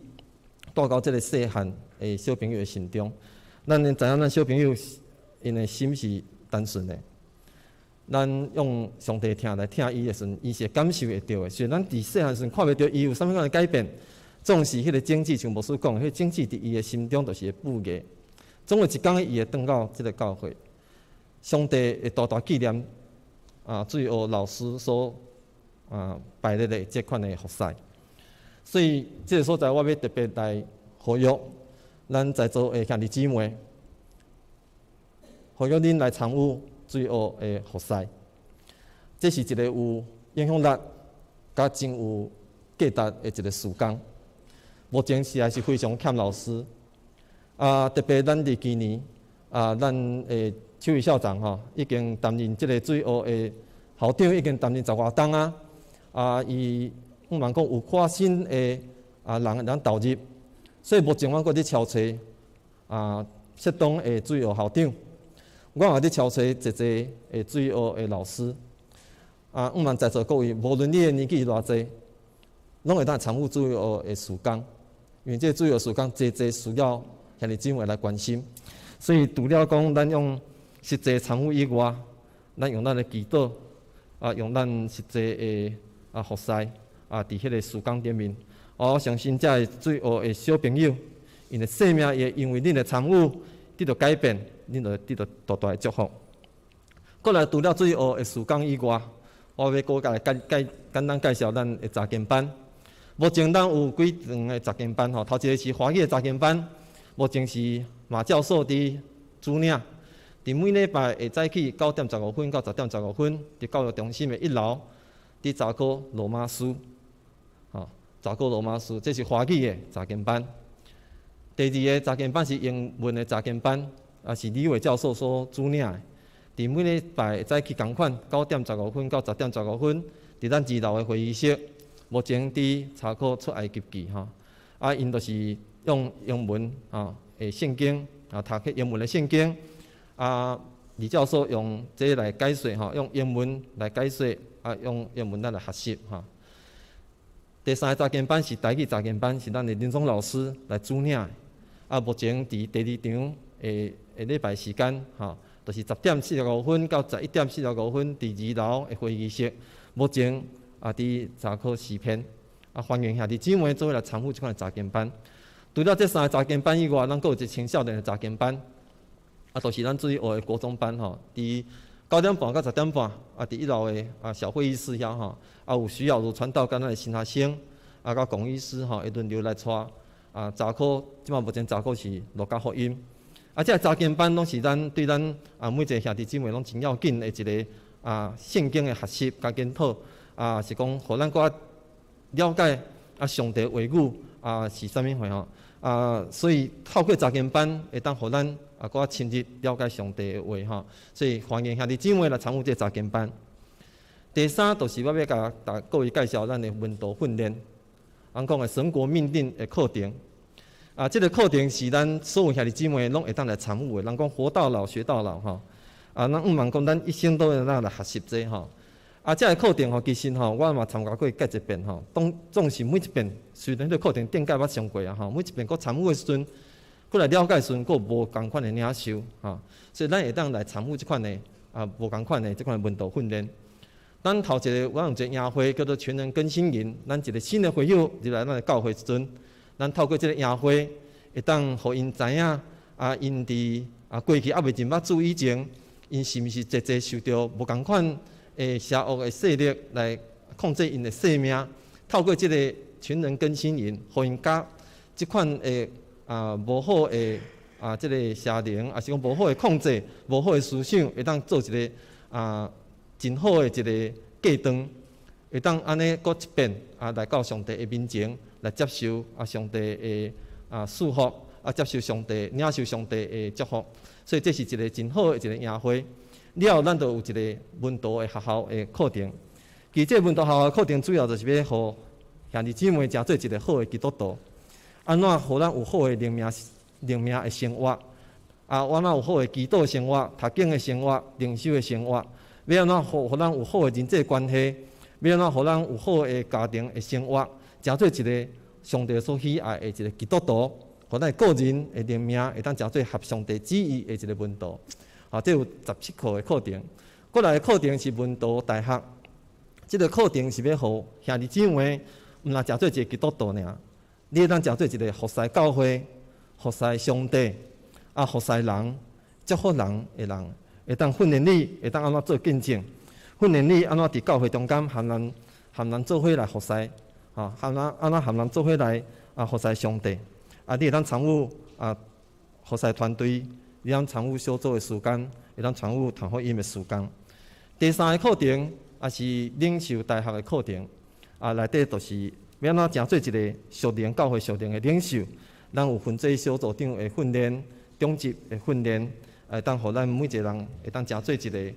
帶到這个細漢的小朋友的心中。咱知影咱小朋友𪜶的心是單純的，咱用上帝疼來疼伊的時陣，伊是會感受會著的。雖然咱佇細漢時陣看袂著伊有啥物款的改變，總是彼个種子，像牧師講，彼个種子佇伊的心中就是會布芽。總有一工伊會轉到這个教會，上帝會大大紀念主日學老師所排列的這款的服事。所以這个所在，我欲特別來呼籲咱在座的兄弟姊妹，呼籲恁來參與主日學的服事。這是一个有影響力、佮真有價值的一个事工。目前實在是非常欠老師，特別咱佇今年咱的邱宇校長吼，已經擔任這个主日學的校長，已經擔任十外冬啊。伊向望講有較新的人會當投入，所以目前阮閣佇招揣適當的主日學校長，我也佇招揣濟濟的主日學的老師。向望在座各位，無論你的年紀是偌濟，攏會當參與主日學的事工，因為這個主日學事工濟濟需要兄弟姊妹來關心。所以除了講咱用實際參與以外，咱用咱的祈禱，用咱實際的服事，佇彼个事工頂面，我相信這个主日學的小朋友，𪜶的生命會因為恁的參與得著改變，恁就得著大大的祝福。過來除了主日學的事工以外，我欲閣來介介簡單介紹咱的查經班。目前咱有幾場的查經班吼，頭一个是華語的查經班，目前是馬教授佇主領，佇每禮拜下早起9點15分到10點15分，佇教育中心的一樓，佇查考羅馬書，吼，查考羅馬書，這是華語的查經班。第二个查經班是英文的查經班，也是李偉教授所主領的。佇每禮拜早起仝款，9點15分到10點15分，佇咱二樓的會議室，目前佇查考出埃及記吼。𪜶就是用英文的聖經讀去英文的聖經，李教授用這來解說吼，用英文來解說，用英文咱來學習吼。第三个查經班是台語查經班，是咱的林宗老師來主領的。目前佇第二場的的禮拜時間吼，就是10點45分到11點45分，佇二樓的會議室，目前佇查考詩篇，歡迎兄弟姊妹做伙來參與這款的查經班。除了這三个查經班以外，咱閣有一个青少年的查經班，就是咱主日學的國中班吼，佇9點半到10點半，佇一樓的小會議室遐吼，有徐曉如傳道佮咱的新學生，佮龔醫師吼，會輪流來帶查考，這擺目前查考是路加福音。這个查經班攏是咱對咱每一个兄弟姊妹攏真要緊的一个聖經的學習佮研討，是講予咱閣較了解上帝話語是啥物貨吼。所以透過查經班會當予咱閣較深入了解上帝的話吼。所以歡迎兄弟姊妹來參與這个查經班。第三，就是我欲共大各位介紹咱的門徒訓練，咱講的神國命定的課程。這个課程是咱所有兄弟姊妹攏會當來參與的。人講活到老學到老吼，咱向望講咱一生都會當來學習這吼。這个課程吼，其實吼，我嘛參加過幾一遍吼。當總是每一遍，雖然彼个課程頂屆捌上過啊吼，每一遍閣參與的時陣，閣來了解的時陣，閣有無仝款的領受吼。所以咱會當來參與這款的無仝款的這款的門徒訓練。咱頭一个，阮有一個營會叫做全人更新營，咱一个新的會友入來咱的教會時陣，咱透過這个營會，會當予𪜶知影𪜶佇過去猶未認捌主以前，𪜶是毋是濟濟受著無仝款的邪惡的勢力來控制𪜶的生命，透過這个全人更新營，予𪜶佮這款的無好的這个邪靈，抑是講無好的控制、無好的思想，會當做一个真好的一个隔斷，會當按呢閣一遍來到上帝的面前來接受上帝的祝福，接受上帝、領受上帝的祝福。所以這是一个真好的一个營會。了後，咱就有一个門徒的學校的課程。其實這个門徒學校的課程主要就是欲予兄弟姊妹成做一个好的基督徒。按怎予咱有好的靈命、靈命的生活？按怎有好的祈禱生活、讀經的生活、靈修的生活？欲按怎予咱有好的人際關係？欲按怎予咱有好的家庭的生活？成做一个上帝所喜愛的一个基督徒，予咱个人的靈命會當成做合上帝旨意的一个門徒。這有17課的課程。過來的課程是門徒大學，這个課程是欲予兄弟姊妹，毋若成做一个基督徒爾，你會當成做一个服侍教會、服侍上帝、服侍人、祝福人的人，會當訓練你，會當按怎做見證，訓練你按怎佇教會中間含人含人做伙來服侍，含人按怎含人做伙來服侍上帝，你會當參與服侍團隊。你通參與小組的時間，會當參與傳福音的時間。第三个課程也是領袖大學的課程，內底就是欲按怎成做一个屬靈教會屬靈的領袖。咱有分做小組長的訓練、長執的訓練，會當予咱每一個人會當成做一个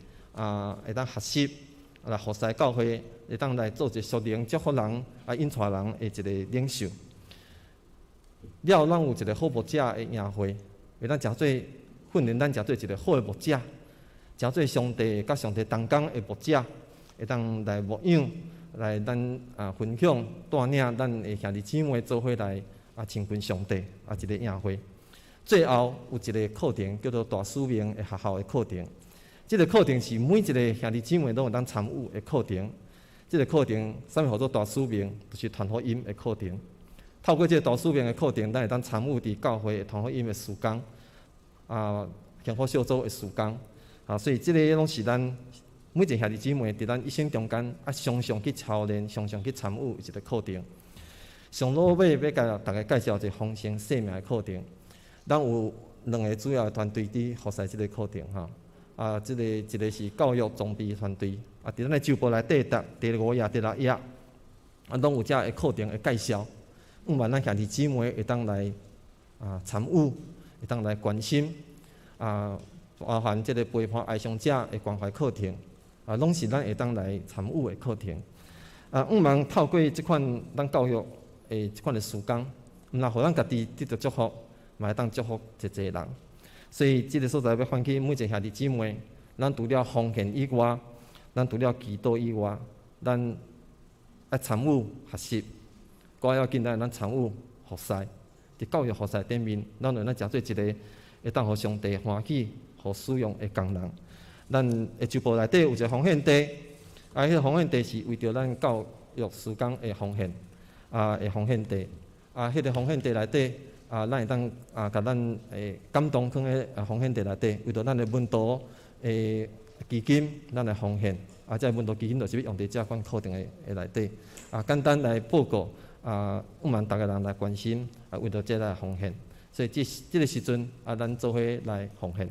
會當學習來服侍教會，會當來做一个屬靈祝福人引帶人的一个領袖。了後，咱有一个好牧者的營會，會當成做訓練咱成做一个好的牧者，成做上帝佮上帝同工的牧者，會當來牧養，來咱分享帶領咱的兄弟姊妹做伙來親近上帝一个營會。最後有一个課程叫做大使命的學校的課程，這个課程是每一个兄弟姊妹攏會當參與的課程。這个課程啥物號做大使命？就是傳福音的課程。透過這个大使命的課程，咱會當參與佇教會傳福音的事工。幸福小組的事工，所以這个攏是咱每一个兄弟姊妹佇咱一生中間常常去操練、常常去參與一个課程。上落尾欲共大家介紹一个豐盛生命的課程。咱有兩个主要的團隊佇服侍這个課程吼，這个一个是教育裝備團隊，佇咱的週報內底讀第五頁、第六頁，攏有這个課程的介紹，向望咱兄弟姊妹會當來參與，會當來關心，包含這个陪伴哀傷者的關懷課程，攏是咱會當來參與的課程。向望透過這款咱教育的這款的事工，毋若予咱家己得著祝福，嘛會當祝福濟濟人。所以這个所在欲喚起每一个兄弟姊妹，咱除了奉獻以外，咱除了祈禱以外，咱愛參與學習，閣要緊咱參與服侍。佇教育服侍頂面，咱會當成做一个會當予上帝歡喜、予使用的工人。咱的週報內底有一个奉獻袋，彼个奉獻袋是為著咱教育事工的奉獻，的奉獻袋。彼个奉獻袋內底，咱會當共咱的感動囥佇奉獻袋內底，為著咱的門徒的基金，咱來奉獻。這个門徒基金就是欲用佇這款課程的內底。簡單來報告。向望逐个人來關心，為著這來奉獻，所以這个時陣，咱做伙來奉獻。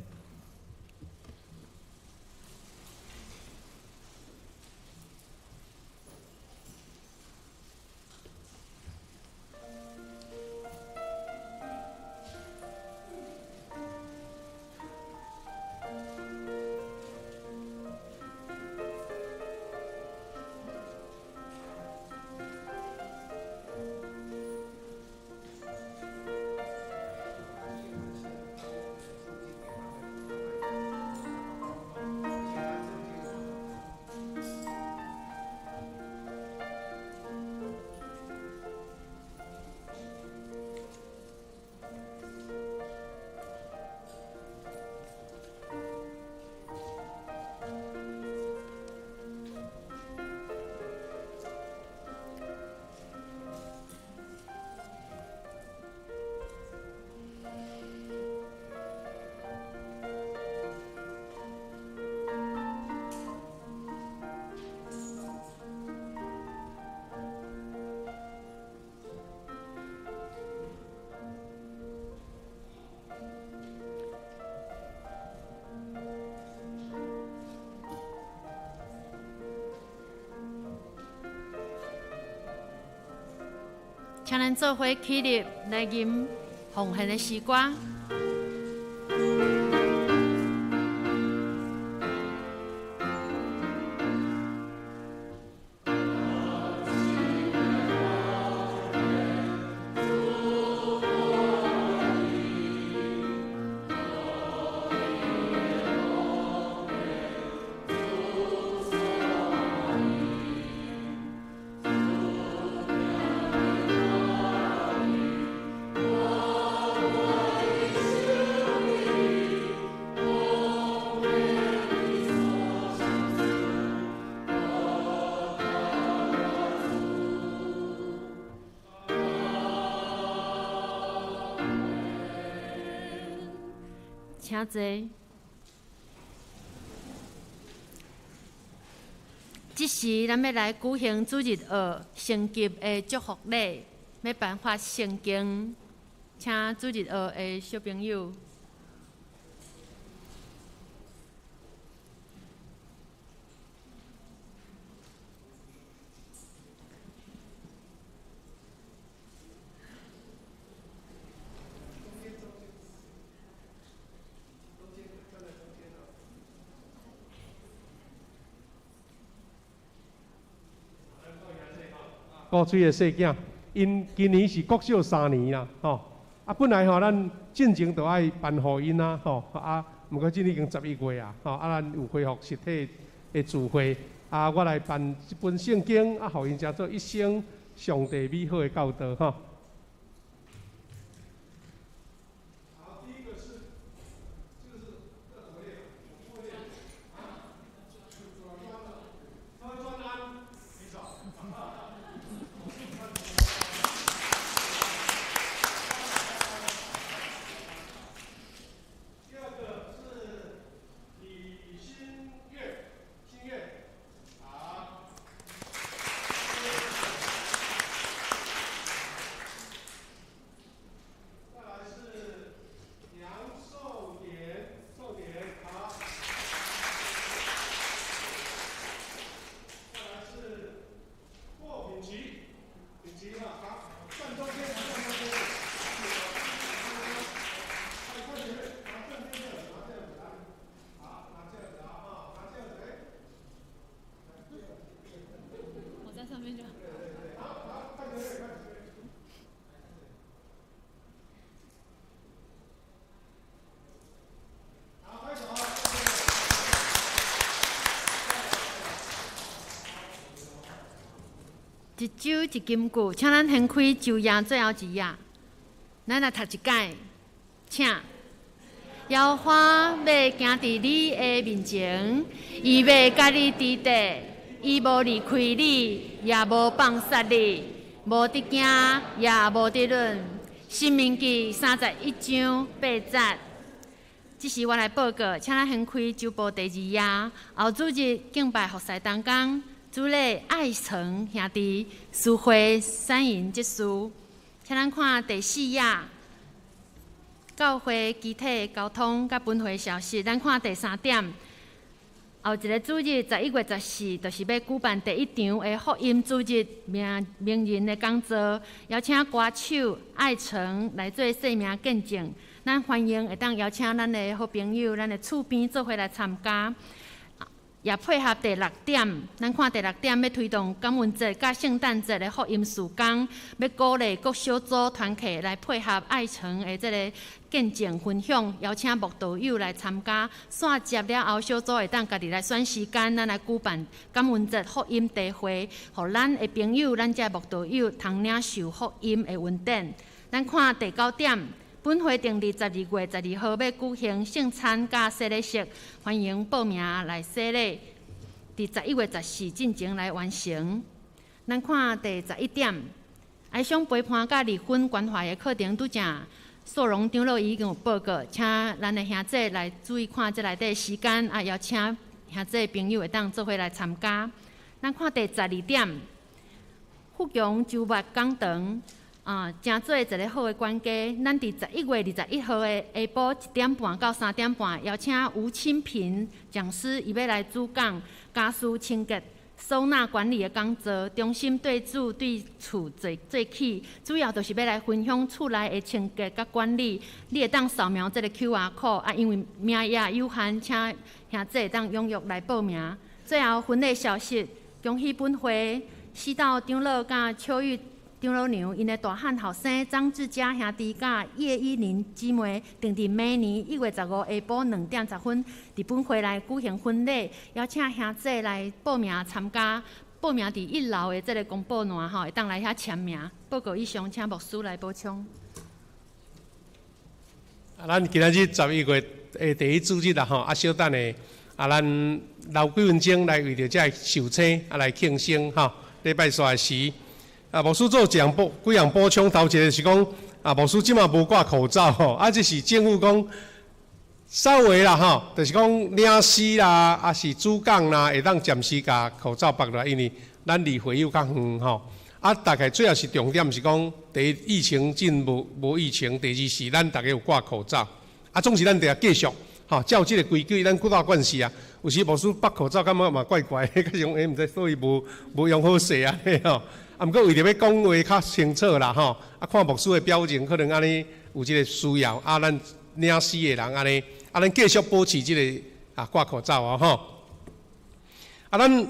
請咱做伙起立來吟奉獻的詩歌。請坐。這時，咱欲來舉行主日學升級的祝福禮，欲頒發聖經，請主日學的小朋友。古水的細囝，𪜶今年是國小三年啦，吼！啊，本來吼，咱進前就愛頒予𪜶啊，吼啊，毋過這已經11月啊，吼啊，咱有恢復實體的聚會，啊，我來頒這本聖經，啊，予𪜶成做一生上帝美好的教導，吼。一周一金句，請咱掀開周頁最後一頁，咱來讀一擺，請。耶和華欲行佇你的面前，伊欲佮你佇底，伊無離開你，也無放捨你，無得驚，也無得忍。申命記31章8節。這時我來報告，請咱掀開周報第二頁，後主日敬拜服侍同工。主禮愛成兄弟司會三營執事，請咱看第四頁，教會機體溝通佮分會消息。咱看第三點，後一个主日11月14，就是欲舉辦第一場的福音主日名名人的講座，邀請歌手愛成來做生命見證。咱歡迎會當邀請咱的好朋友、咱的厝邊做伙來參加。也配合第六點，咱看第六點欲推動感恩節佮聖誕節的福音事工，欲鼓勵各小組團契來配合愛城的這个見證分享，邀請慕道友來參加。散接了後，小組會當家己來選時間，咱來舉辦感恩節福音茶會，予咱的朋友、咱這慕道友通領受福音的恩典。咱看第九點。本會定佇12月12號欲舉行聖餐佮洗禮式，歡迎報名來洗禮。佇11月14進前來完成。咱看第11點，哀傷陪伴佮離婚關懷的課程，拄才素榮長老已經有報告，請咱的兄弟來注意看這內底時間，啊，邀請兄弟朋友會當做伙來參加。咱看第12點，富強周末講堂。啊，誠做一个好的管家。咱佇11月21號的下晡1點半到3點半，邀請吳清平講師，伊欲來主講家事清潔收纳管理的工作，中心对主对厝做做起，主要就是欲来分享厝内的清洁佮管理。你会当扫描這个 QR code 啊，因為名額有限，請兄弟會當踴躍來報名。最後婚禮消息，恭喜本會四道長老佮秋玉長老娘，𪜶的大漢後生張志佳兄弟佮葉依玲姊妹，定佇明年1月15下晡2點10分，佇本會來舉行婚禮，邀請兄弟來報名參加。報名佇一樓的這个公布欄吼，會當來遐簽名。報告以上，請牧師來補充。啊，咱今仔日11月的第一主日啦吼，啊，小等下，啊，咱留幾分鐘來為著這个壽星啊來慶生吼。禮拜四的時，啊，牧師做一項補幾項補充，頭一个是講，啊，牧師這馬無掛口罩吼，啊，這是政府講稍微啦吼，就是講領事啦，啊是主講啦，會當暫時共口罩拔落來，因為咱離會友較遠吼。啊，大概主要是重點是講，第一疫情真無無疫情，第二是咱逐家有掛口罩。啊，總是咱得繼續吼，照這个規矩，咱古早慣勢啊。有時牧師拔口罩，感覺嘛怪怪的，較像欸，毋知所以無無用好勢按呢吼。啊，毋過為著欲講話較清楚啦吼，啊，看牧師的表情，可能按呢有這个需要，啊，咱領事的人按呢，啊，咱繼續保持這个啊掛口罩哦吼。啊，咱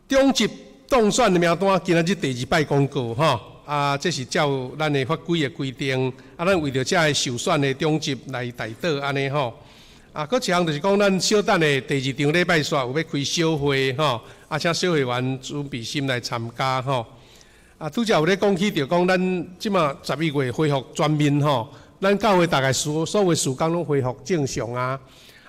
中級當選的名單，今仔日第二擺公告吼。啊，這是照咱的法規的規定，啊，咱為著這个受選的長執來代禱按呢吼。啊，閣一項就是講，咱小等下第二場禮拜四有欲開小會吼，啊，請小會員準備心來參加吼。啊，拄才有咧講起著講，咱這馬11月恢復全面吼，咱教會大概所所有事工攏恢復正常啊。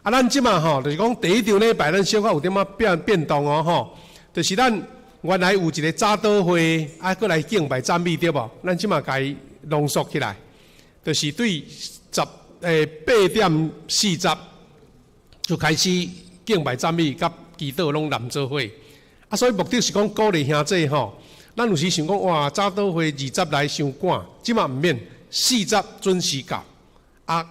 啊，咱這馬吼，就是講第一場禮拜，咱小可有點仔變變動哦吼，就是咱原來有一个早禱會，啊，閣來敬拜讚美對無？咱這馬共伊濃縮起來，就是對十8點40就開始敬拜讚美佮祈禱攏連做伙。啊，所以目的是講鼓勵兄弟吼，咱有時想講哇，早禱會20來傷趕，這馬毋免四十準時到，啊，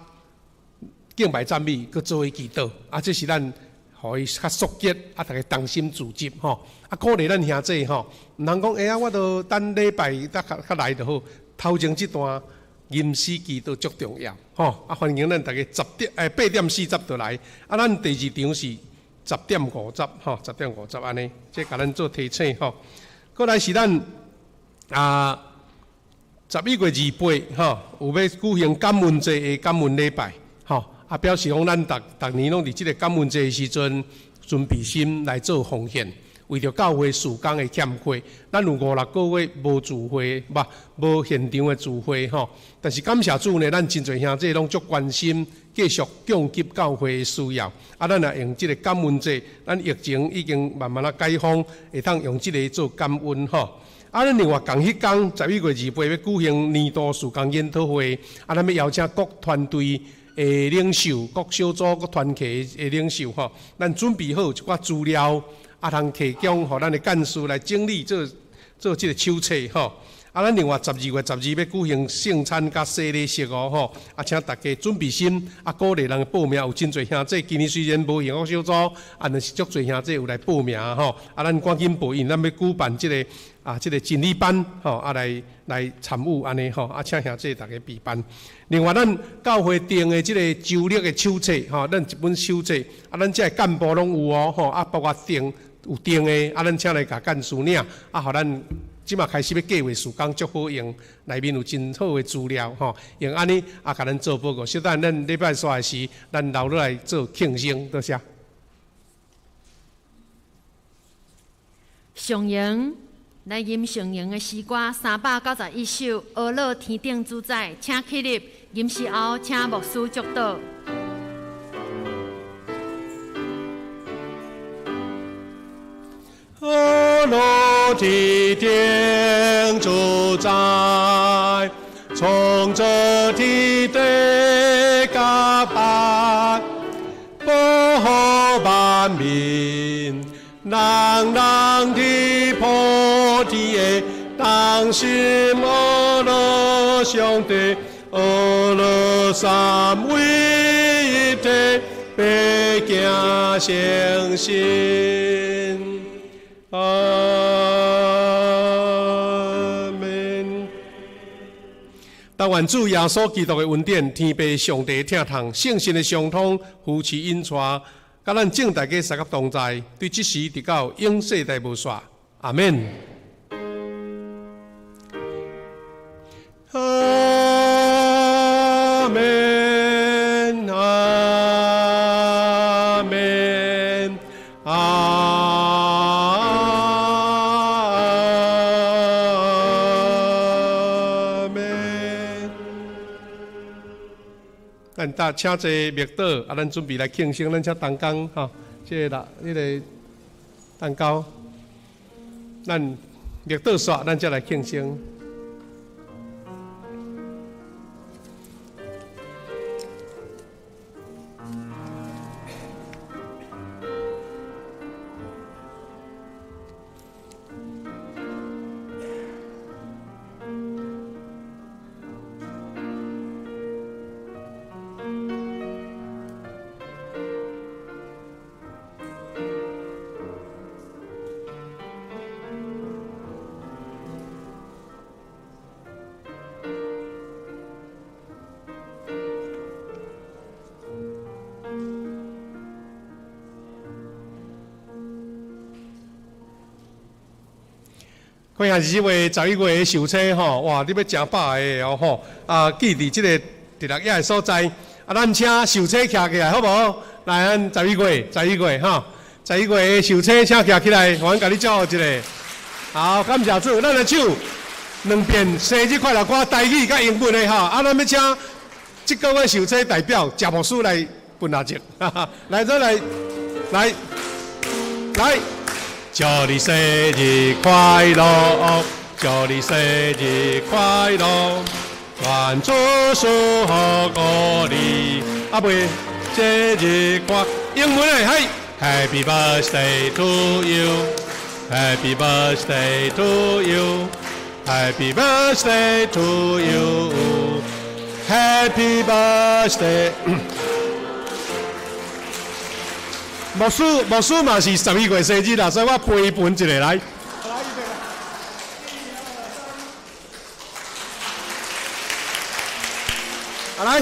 敬拜讚美閣做伙祈禱，啊，這是咱予伊較速捷，啊，逐家同心組織吼，啊，鼓勵咱兄弟吼，毋通講哎呀，我都等禮拜才較較來就好。頭前這段吟詩祈禱足重要吼，啊，歡迎咱逐家十點8點40就來，啊，咱第二場是10點50吼，10點50按呢，這共咱做提醒吼。閣來是咱啊11月28吼，有欲舉行感恩節的感恩禮拜吼。啊，表示講咱逐逐年攏佇這个感恩節的時陣，準備心來做奉獻，為著教會事工的欠缺，咱有五六個月無聚會，無無現場的聚會吼。但是感謝主呢，咱真濟兄弟攏足關心，繼續供給教會的需要。啊，咱也用這个感恩節，咱疫情已經慢慢仔解封，會當用這个做感恩吼。啊，咱另外仝彼工11月28欲舉行年度事工研討會，啊，咱欲邀請各團隊的領袖、各小組、各團契的領袖吼，咱準備好一寡資料，啊，通提供予咱的幹事來整理做做這个手冊吼。啊，咱另外12月12欲舉行聖餐佮洗禮式哦吼，啊，請大家準備心，啊，鼓勵人報名，有真濟兄弟，今年雖然無幸福小組，啊，但是足濟兄弟有來報名吼。啊，咱趕緊報，因為咱欲舉辦這个啊，這个真理班吼，啊，來來參與按呢吼，啊，請兄弟大家備辦。另外，咱教會訂的這个周曆的手冊吼，咱一本手冊，啊，咱這个幹部攏有哦吼，啊，包括訂有訂的，啊，咱請來共幹事領，啊，予咱這馬開始欲計劃事工足好用，內面有真好的資料吼，用按呢啊，共咱做報告。小等咱禮拜四的時，咱留落來做慶生，多謝。上榮來吟上榮的詩歌391首，阿樂天頂主宰，請起立。吟詩後，請牧師祝禱。阿樂天頂主宰，創造天地佮海，保護萬民，人人佇普天的同心阿樂上帝，阿樂三位一體，白行成神。阿门。但愿主耶稣基督的恩典、天父上帝疼痛、圣神的相通、扶持引带，佮咱众大家相佮同在，对这时直到永世代无煞。阿门。阿门，阿门，阿门。咱搭请坐默祷，啊，咱准备来庆生，咱请同工吼，这个啦，彼个蛋糕，咱默祷煞，咱才来庆生。看下是这个11月的寿星吼，哇！你欲食饱的哦吼，啊，记伫这个第六页的所在，啊，咱请寿星徛起来好无？来，咱十一月，十一月吼，十一月的寿星请徛起来，阮共你祝福一下。好，感谢主，咱的手两遍生日快乐歌，台语佮英文的吼，啊，咱欲请这个月寿星代表谢牧师来分蜡烛，哈哈，来，咱来，来，来。祝你生日快乐，祝你生日快乐，愿主赐福予你。啊未，生日快，英文的嘿，Happy birthday to you，Happy birthday to you，Happy birthday to you，Happy birthday。牧师，牧师嘛是11月生日啦，所以我陪伴一下来。啊来，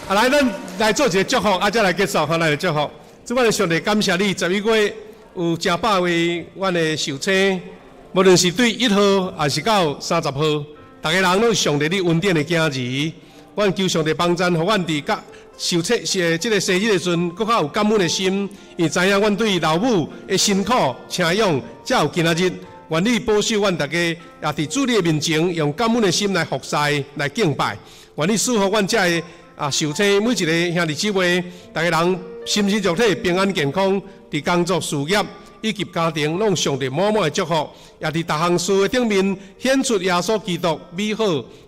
啊来，咱来做一个祝福，啊，才来结束，好，来祝福。主我的上帝，感谢你，十一月有成百位阮的寿星，无论是对1号，还是到30号，逐家人拢是上帝你恩典的囝儿。阮求上帝帮助，予阮伫佮受测是这个生日的时阵，阁较有感恩的心，因为知影阮对老母的辛苦、请养，才有今仔日。愿你保守阮逐家，也伫主你的面前，用感恩的心来服侍、来敬拜。愿你赐福阮遮的啊寿星每一个兄弟姊妹，逐家人身心肉体平安健康，伫工作事业以及家庭，拢上帝满满的祝福，也伫逐项事的顶面显出耶稣基督美好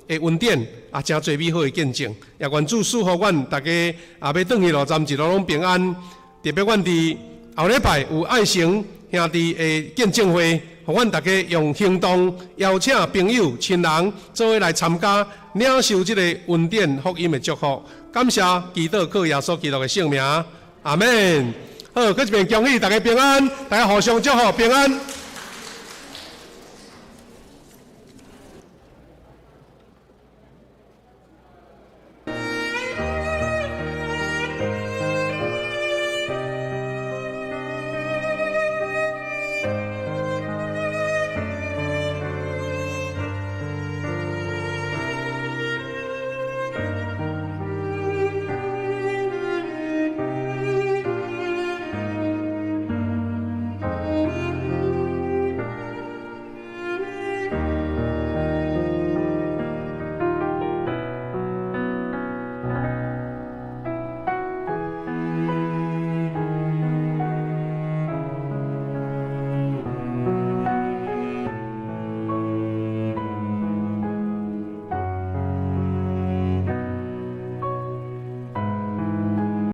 的恩典，也诚济美好的见证。也愿主赐福阮逐家，啊，欲转去路站一路拢平安。特别阮伫后礼拜有爱城兄弟的见证会，予阮逐家用行动邀请朋友、亲人做伙来参加，领受这个恩典福音的祝福。感谢祈祷靠耶稣基督的圣名，阿门。好，阁一遍恭喜大家平安，大家互相祝福平安。